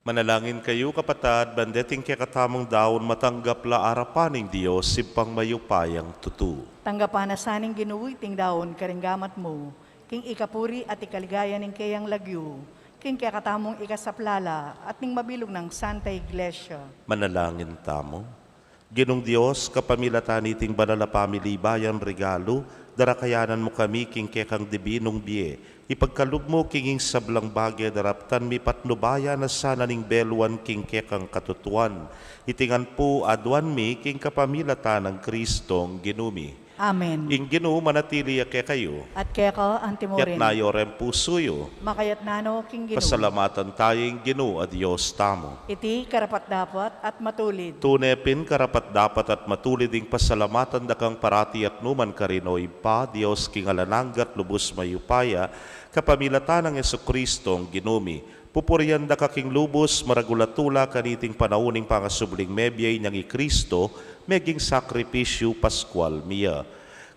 Manalangin kayu, kapatad, ban deting kekatamung daun matanggap la arapan ning Dios, Ibpang mayupayang tutu. Tanggapan na sa ning Ginu iting daun karing gamat mu, king ikapuri at ikaligaya ning keyang lagyu, king kekatamung ikasaplala at ning mabilug nang Santa Iglesia. Manalangin tamu. Ginung Dios, kapamilatan niting banal a pamilibayan regalu, darakayanan mu kami king kekang dibinung bie. Ipagkalub mu king ing sablang bage daraptan mi patnubayan na sana ning beluan king kekang katutuan. Iti ngan pu aduan mi king kapamilatan nang Kristong Ginu mi. Amen. Ing Ginu manatili ya kekayu. At keka anti mu rin. Itas yu ring pusu yu. Makaitas no king Ginu. Pasalamatan taya ing Ginu a Dios tamu. Iti karapat-dapat at matulid. Tune pin karapat-dapat at matulid ing pasalamatan da kang parati at nukarin man, O Ibpa, Dios king alang angga at lubus mayupaya, kapamilatan nang Jesukristong Ginu mi. Pupurian da ka king lubus, maragul a tula, kaniting panaun ning pangasubling mebie inyang i Kristo, meging sakripisyu paskual mi ya.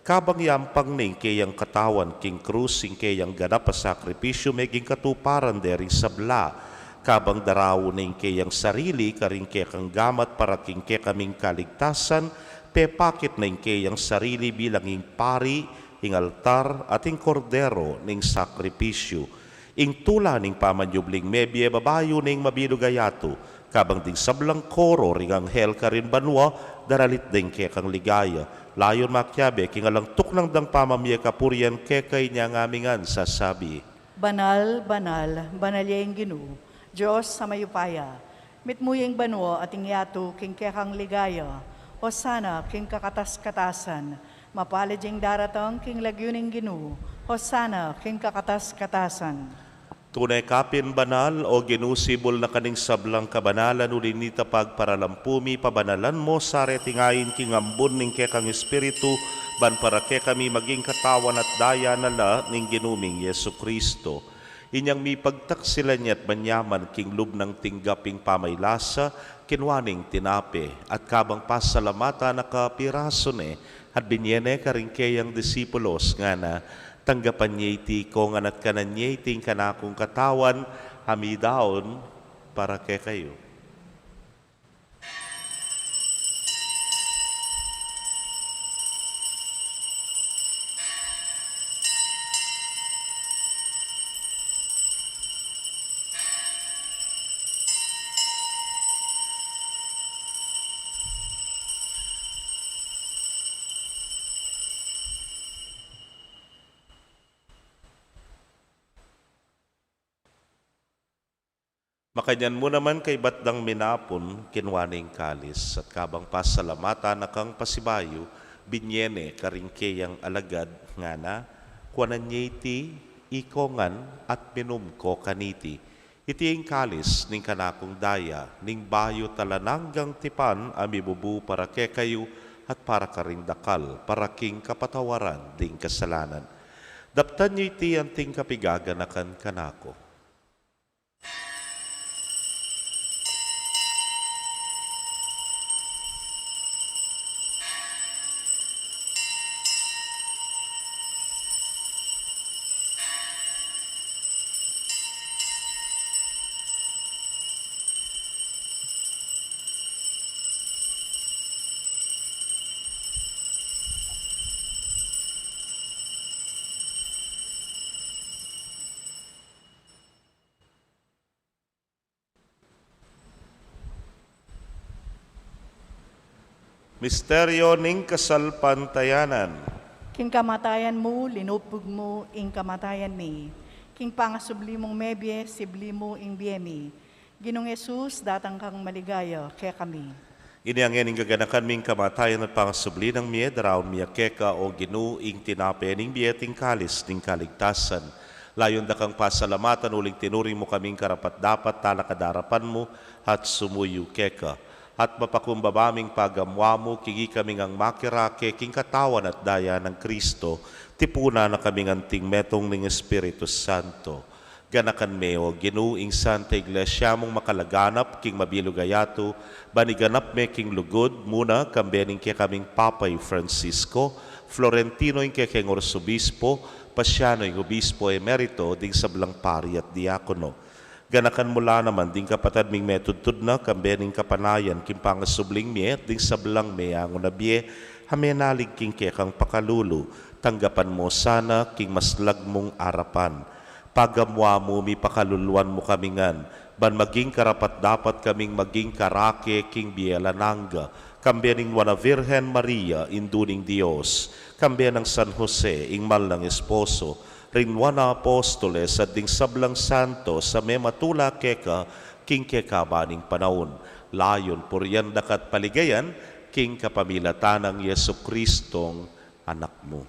Kabang yampang ne ing keyang katawan king krus, ing keyang ganap a sakripisyu meging katuparan dering sabla. Kabang daraun ne ing keyang sarili karing kekang gamat para king kekaming kaligtasan, pepakit ne ing keyang sarili bilang ing pari, ing altar, at ing kordero ning sakripisyu. Ing tula ning pamanyubling mebie babayu ning mabilug a yatu, kabang ding sablang koro ring anghel karin banua, daralit deng kekang ligaya. Layun makiabe king alang tuknang dang pamamie kapurian keka inyang ami ngan sasabi: Banal, banal, banal ya ing Ginu, Dios a mayupaya. Mitmu ya ing banua at ing yatu king kekang ligaya. Hosana king kakatas-katasan. Mapalad ya ing daratang king lagyu ning Ginu. Hosana king kakatas-katasan. Tune ka pin banal, O Ginu, sibul na ka ning sablang kabanalan, uli nita pagparalampu mi, pabanalan mu sa reting ain king ambun ning kekang Espiritu, ban para kekami maging katawan at daya na la ning Ginu ming Jesucristo. Inyang mipagtaksilan ya at manyaman king lub nang tinggap ing pamaylasa, kinua ne ing tinape, at kabang pasalamatan na, kapirasu ne, at binie ne karing keyang disipulos, ngana: Tanggapan ye iti ikongan at kanan ye iti ing kanakung katawan, a midaun para kekayu. Makanyan mu naman kaybat dang minapun, kinua ne ing kalis, at kabang pasalamatan na kang pasibayu, binie ne karing keyang alagad, ngana: Kuanan ye iti ikongan at minum ko kaniti. Iti ing kalis ning kanakung daya, ning bayu at alang anggang tipan, a mibubu para kekayu at para karing dakal, para king kapatawaran ding kasalanan. Daptan yu iti anting kapigaganakan kanaku. Misteryo ning kasalpantayanan. King kamatayan mu, linupug mu ing kamatayan mi. King pangasubli mung mebie, sibli mu ing bie mi. Ginung Jesus, datang kang maligaya kekami. Ini ngeni ing gaganakan mi, ing kamatayan at pangasubli nang mie, daraun mi ya keka, O Ginu, ing tinape ning bie at ing kalis ning kaligtasan. Layun da kang pasalamatan uling tinuring mu kaming karapat-dapat talakad arapan mu at sumuyu keka. At mapakumbaba ming pagamuan mu, king ikami ngang makirake king katawan at daya nang Kristo, tipunan na kaming anting metung ning Espiritu Santo. Ganakan me, O Ginu, ing Santa Iglesia mung makalaganap king mabilug a yatu, ban iganap me king lugud, muna kambe ning kekaming Papa i Francisco, Florentino ing kekeng Arsobispo, Pasiano ing Obispo Emerito, ding sablang pari at diakono. Ganakan mu la naman ding kapatad ming metudtud na, kambe ning kapanayan king pangasubling mie, ding sablang meangu na bie, a menalig king kekang pakalulu, tanggapan mu sana king maslag mung arapan. Pagamu-amu mi, pakaluluan mu kami ngan, ban maging karapat-dapat kaming maging karake king bie alang angga, kambe ning Nuan a Virgen Maria, Indu ning Dios, kambe nang San Jose, ing mal nang esposo, ring Nuan a Apostoles, at ding sablang santos a mematula keka king kekaban ning panaun. Layun purian daka at paligayan, king kapamilatan nang Jesucristong Anak mu.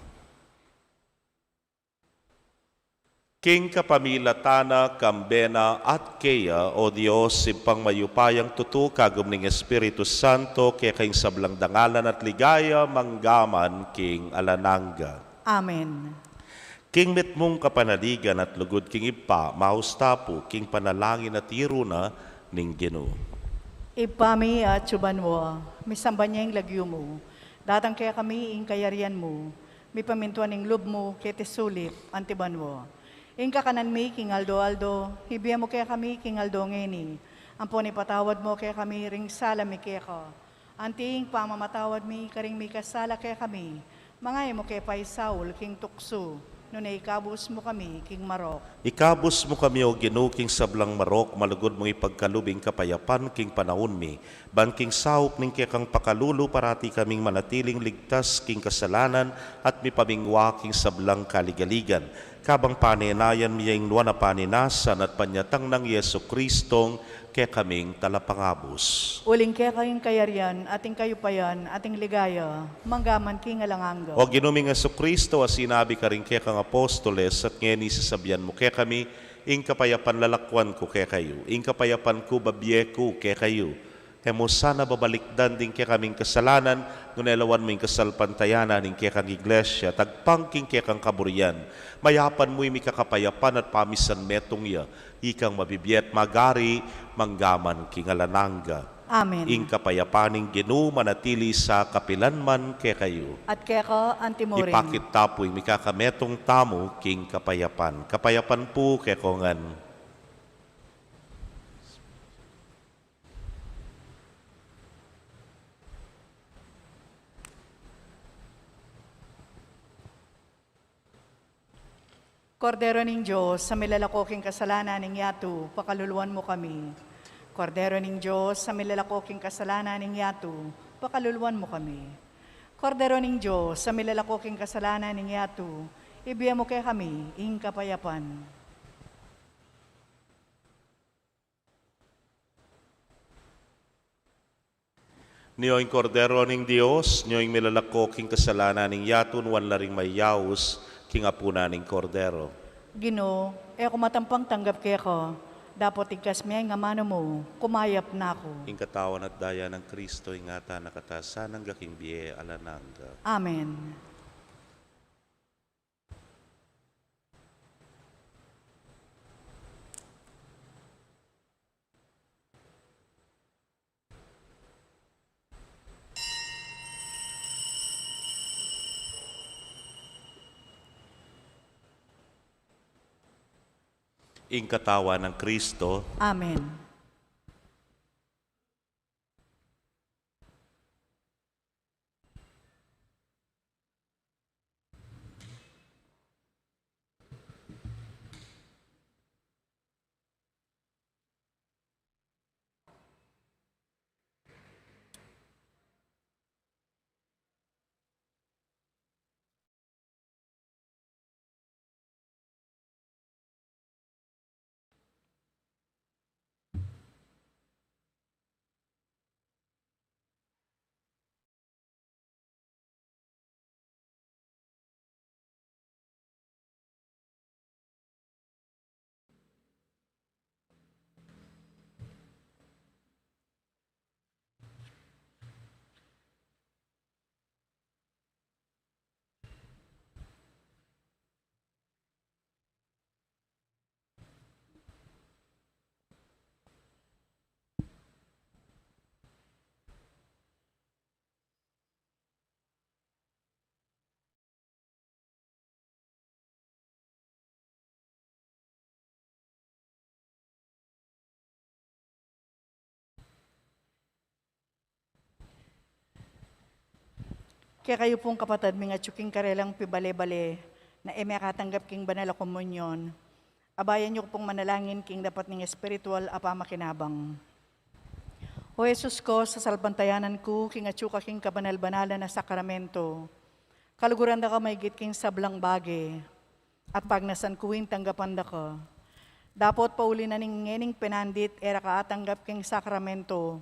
King kapamilatan na, kambe na, at keya, o Dios, Ibpang mayupayang tutu, kagum ning Espiritu Santo, keka ing sablang dangalan at ligaya, manggaman king alang angga. Amen. King mitmung kapanaligan at lugud king Ibpa, maus ta pu king panalangin a tiru na ning Ginu. Ibpa mi, atsu ka banua, misamban ya ing lagyu mu, datang kekami ing kayarian mu, mipamintuan ing lub mu keti sulip anti banua. Ing kakanan mi king aldo-aldo, ibie mu kekami king aldo ngeni, ampon ipatawad mu kekami ring sala mi keka, anti ing pamamatawad mi karing mikasala kekami, manga e mu ke paisaul king tuksu, nune ikabus mu kami king marok. Ikabus mu kami, o Ginu, king sablang marok, malugud mung ipagkalub ing kapayapan king panaun mi, ban king saup ning kekang pakalulu parati kaming manatiling ligtas king kasalanan at mipamingwa king sablang kaligaligan. Kabang panenayan mi ya ing nuan a paninasan at panyatang nang Jesucristong kekaming Talapangabus. Uling keka ing kayarian, at ing kayupayan, at ing ligaya, manggaman king alang angga. O Ginu ming Jesucristo, a sinabi karing kekang apostoles, at ngeni sasabian mu kekami, ing kapayapan lalakwan ku kekayu, ing kapayapan ku babie ku kekayu. E mu sana babalikdan ding kekaming kasalanan, nune lawan mu ing kasalpantayanan ning kekang Iglesia, tagpang king kekang kaburian. Mayapan mu ing mikakapayapan at pamisan metung ya, ikang mabibie at magari, manggaman king alang angga. Amen. Ing kapayapan ning Ginu manatili sa kapilan man kekayu. At keka anti murin. Ipakit ta pu ing mikakametung tamu king kapayapan. Kapayapan pu kekongan. Kordero ning Dios, a milalako king kasalanan ning yatu, pakaluluan mu kami. Kordero ning Dios, a milalako king kasalanan ning yatu, pakaluluan mu kami. Kordero ning Dios, a milalako king kasalanan ning yatu, ibie mu kekami ing kapayapan. Nio ing Kordero ning Dios, nio ing milalako king kasalanan ning yatu, nuan la ring mayaus king apunan ning Kordero. Ginu, e ku matampang tanggap keka, dapot igkas me ing amanu mu, kumayap na ku. Ing katawan at daya nang Kristo, ingatan na katamu sana angga king bie alang angga. Amen. Ing katawan nang Kristo. Amen. Kekayu pung kapatad ming atyu king karelang pibale-bale na e mekatanggap king banal a komunyon, abayan yu pung manalangin king dapat ning espiritual a pamakinabang. O Jesus ko, sasalpantayanan ku king atyu ka king kabanal-banalan a sakramento. Kaluguran da ka maigit king sablang bage, at pagnasan ku ing tanggapan da ka. Dapot pauli na ning ngening penandit e ra ka atanggap king sakramento,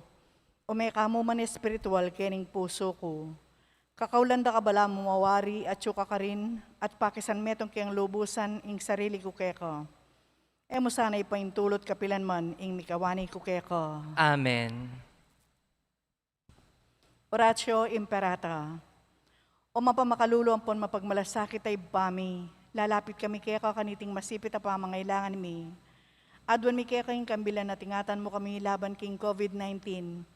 ume ka mu man espiritual kening pusu ku. Kakaulan da ka balamu mawari atyu ka karin, at pakisan metung keng lubusan ing sarili ku keka. E mu sana ipaintulut kapilan man ing mikawani ku keka. Amen. Oratio Imperata. O mapamakalulu ampon mapagmalasakit a Ibpa mi, lalapit kami keka kaniting masipit a pamangailangan mi. Aduan mi keka ing kambilan at ingatan mu kami laban king COVID nineteen.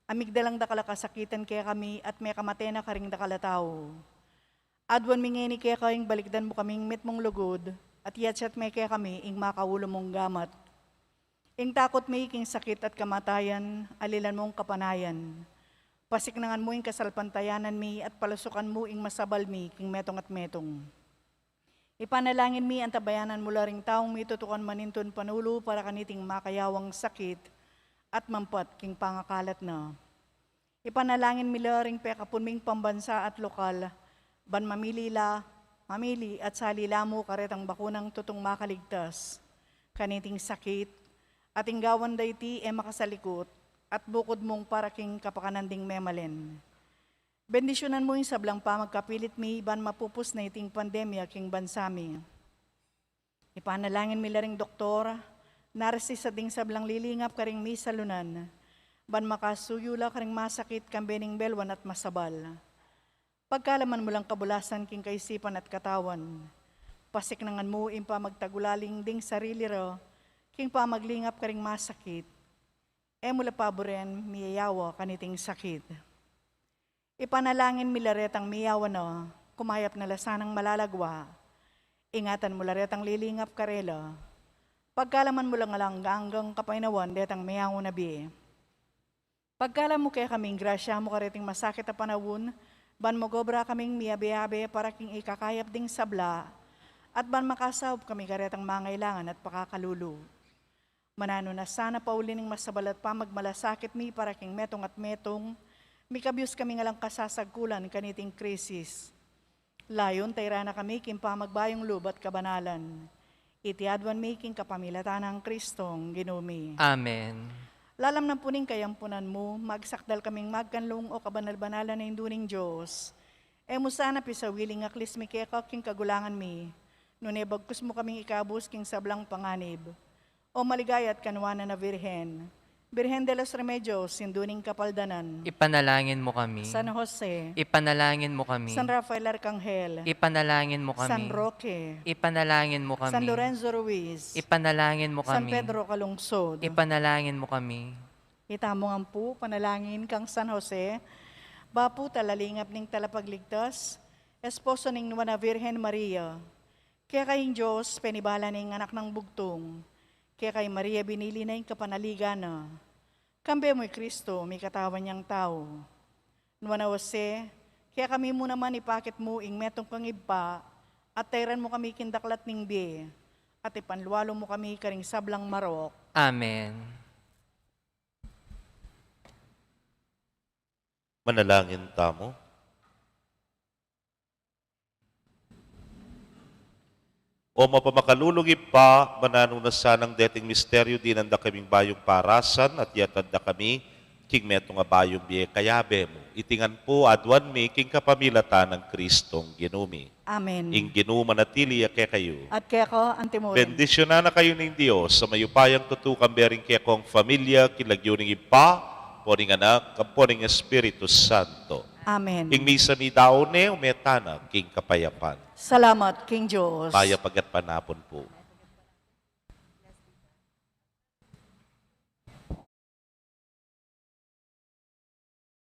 A migdalang dakal a kasakitan kekami at mekamate na karing dakal a tau. Aduan mi ngeni keka ing balikdan mu kaming mitmung lugud, at iyatyat me kekami ing makaulu mung gamat. Ing takut mi king sakit at kamatayan, alilan mung kapanayan. Pasiknangan mu ing kasalpantayanan mi at palasukan mu ing masabal mi king metung at metung. Ipanalangin mi antabayanan mu la ring taung mitutukan manintun panulu para kaniting makayawang sakit at mampat king pangakalat na. Ipanalangin mi la ring pekapun ming pambansa at lokal, ban mamili la, mamili at sali la mu karetang bakunang tutung makaligtas kaniting sakit, at ing gawan da iti e makasalikut, at bukud mung para king kapakanan ding memalen. Bendisyunan mu ing sablang pamagkapilit mi ban mapupus na iting pandemya king bansa mi. Ipanalangin mi la ring doktor, narsis at ding sablang lilingap karing misalunan, ban makasuyu la karing masakit kambe ning belwan at masabal. Pagkalaman mu lang kabulasan king kaisipan at katawan. Pasiknangan mu ing pamagtagulaling ding sarili ra king pamaglingap karing masakit. E mu la paburen miyayawa kaniting sakit. Ipanalangin mi la retang miyawa na, kumayap na la sanang malalagwa. Ingatan mu la retang lilingap karela. Pagkalaman mu la ngan la anggang kapainawan detang miyawa na bie. Pagkalam mu kekami ing grasya mu kareting masakit a panaun, ban magobra kaming miyabe-abe para king ikakayap ding sabla, at ban makasaup kami karetang mangailangan at pakakalulu. Mananu na sana pauli ning masabal at pamagmalasakit mi para king metung at metung, mikabyus kami ngan lang kasasagkulan kaniting krisis. Layun tayra na kami king pamagbayung lub at kabanalan. Iti aduan mi king kapamilatan nang Kristong Ginu mi. Amen. Lalam na pu ning kayampunan mu, magsakdal kaming magkanlung o kabanal-banalan a Indu ning Dios. E mu sana pisawili ing aklis mi keka king kagulangan mi, nune bagkus mu kaming ikabus king sablang panganib. O maligaya at kanuanan a Virgen, Virgen de los Remedios, Indu ning Kapaldanan. Ipanalangin mu kami. San Jose. Ipanalangin mu kami. San Rafael Arcangel. Ipanalangin mu kami. San Roque. Ipanalangin mu kami. San Lorenzo Ruiz. Ipanalangin mu kami. San Pedro Calungsod. Ipanalangin mu kami. Itamu ngan pu, panalangin kang San Jose, bapu talalingap ning Talapagligtas, esposo ning Nuan a Virgen Maria. Keka ing Dios penibala ne ing Anak nang Bugtung. Keka i Maria binili na ing kapanaligan na. Kambe mu i Kristo, mikatawan yang tau. Nuan a Jose, kekami mu naman ipakit mu ing metung kang ibpa, at tairan mu kami king daklat ning bie, at ipanlualu mu kami karing sablang marok. Amen. Manalangin tamu. O mapamakalulung Ibpa, mananu na sanang deting misteryu dinan da kaming bayung parasan at yatad da kami king metung a bayung bie kayabe mu. Iti ngan pu aduan mi king kapamilatan nang Kristong Ginu mi. Amen. Ing Ginu manatili ya kekayu. At keka antimurin. Bendisyunan na kayu ning Dios a mayupayang tutu, kambe ring kekong familia, king lagyu ning Ibpa, ampo ning Anak, ampo ning Espiritu Santo. Amen. Ing misa midaun ne, ume tana king kapayapan. Salamat king Dios. Mayap a gatpanapun pu.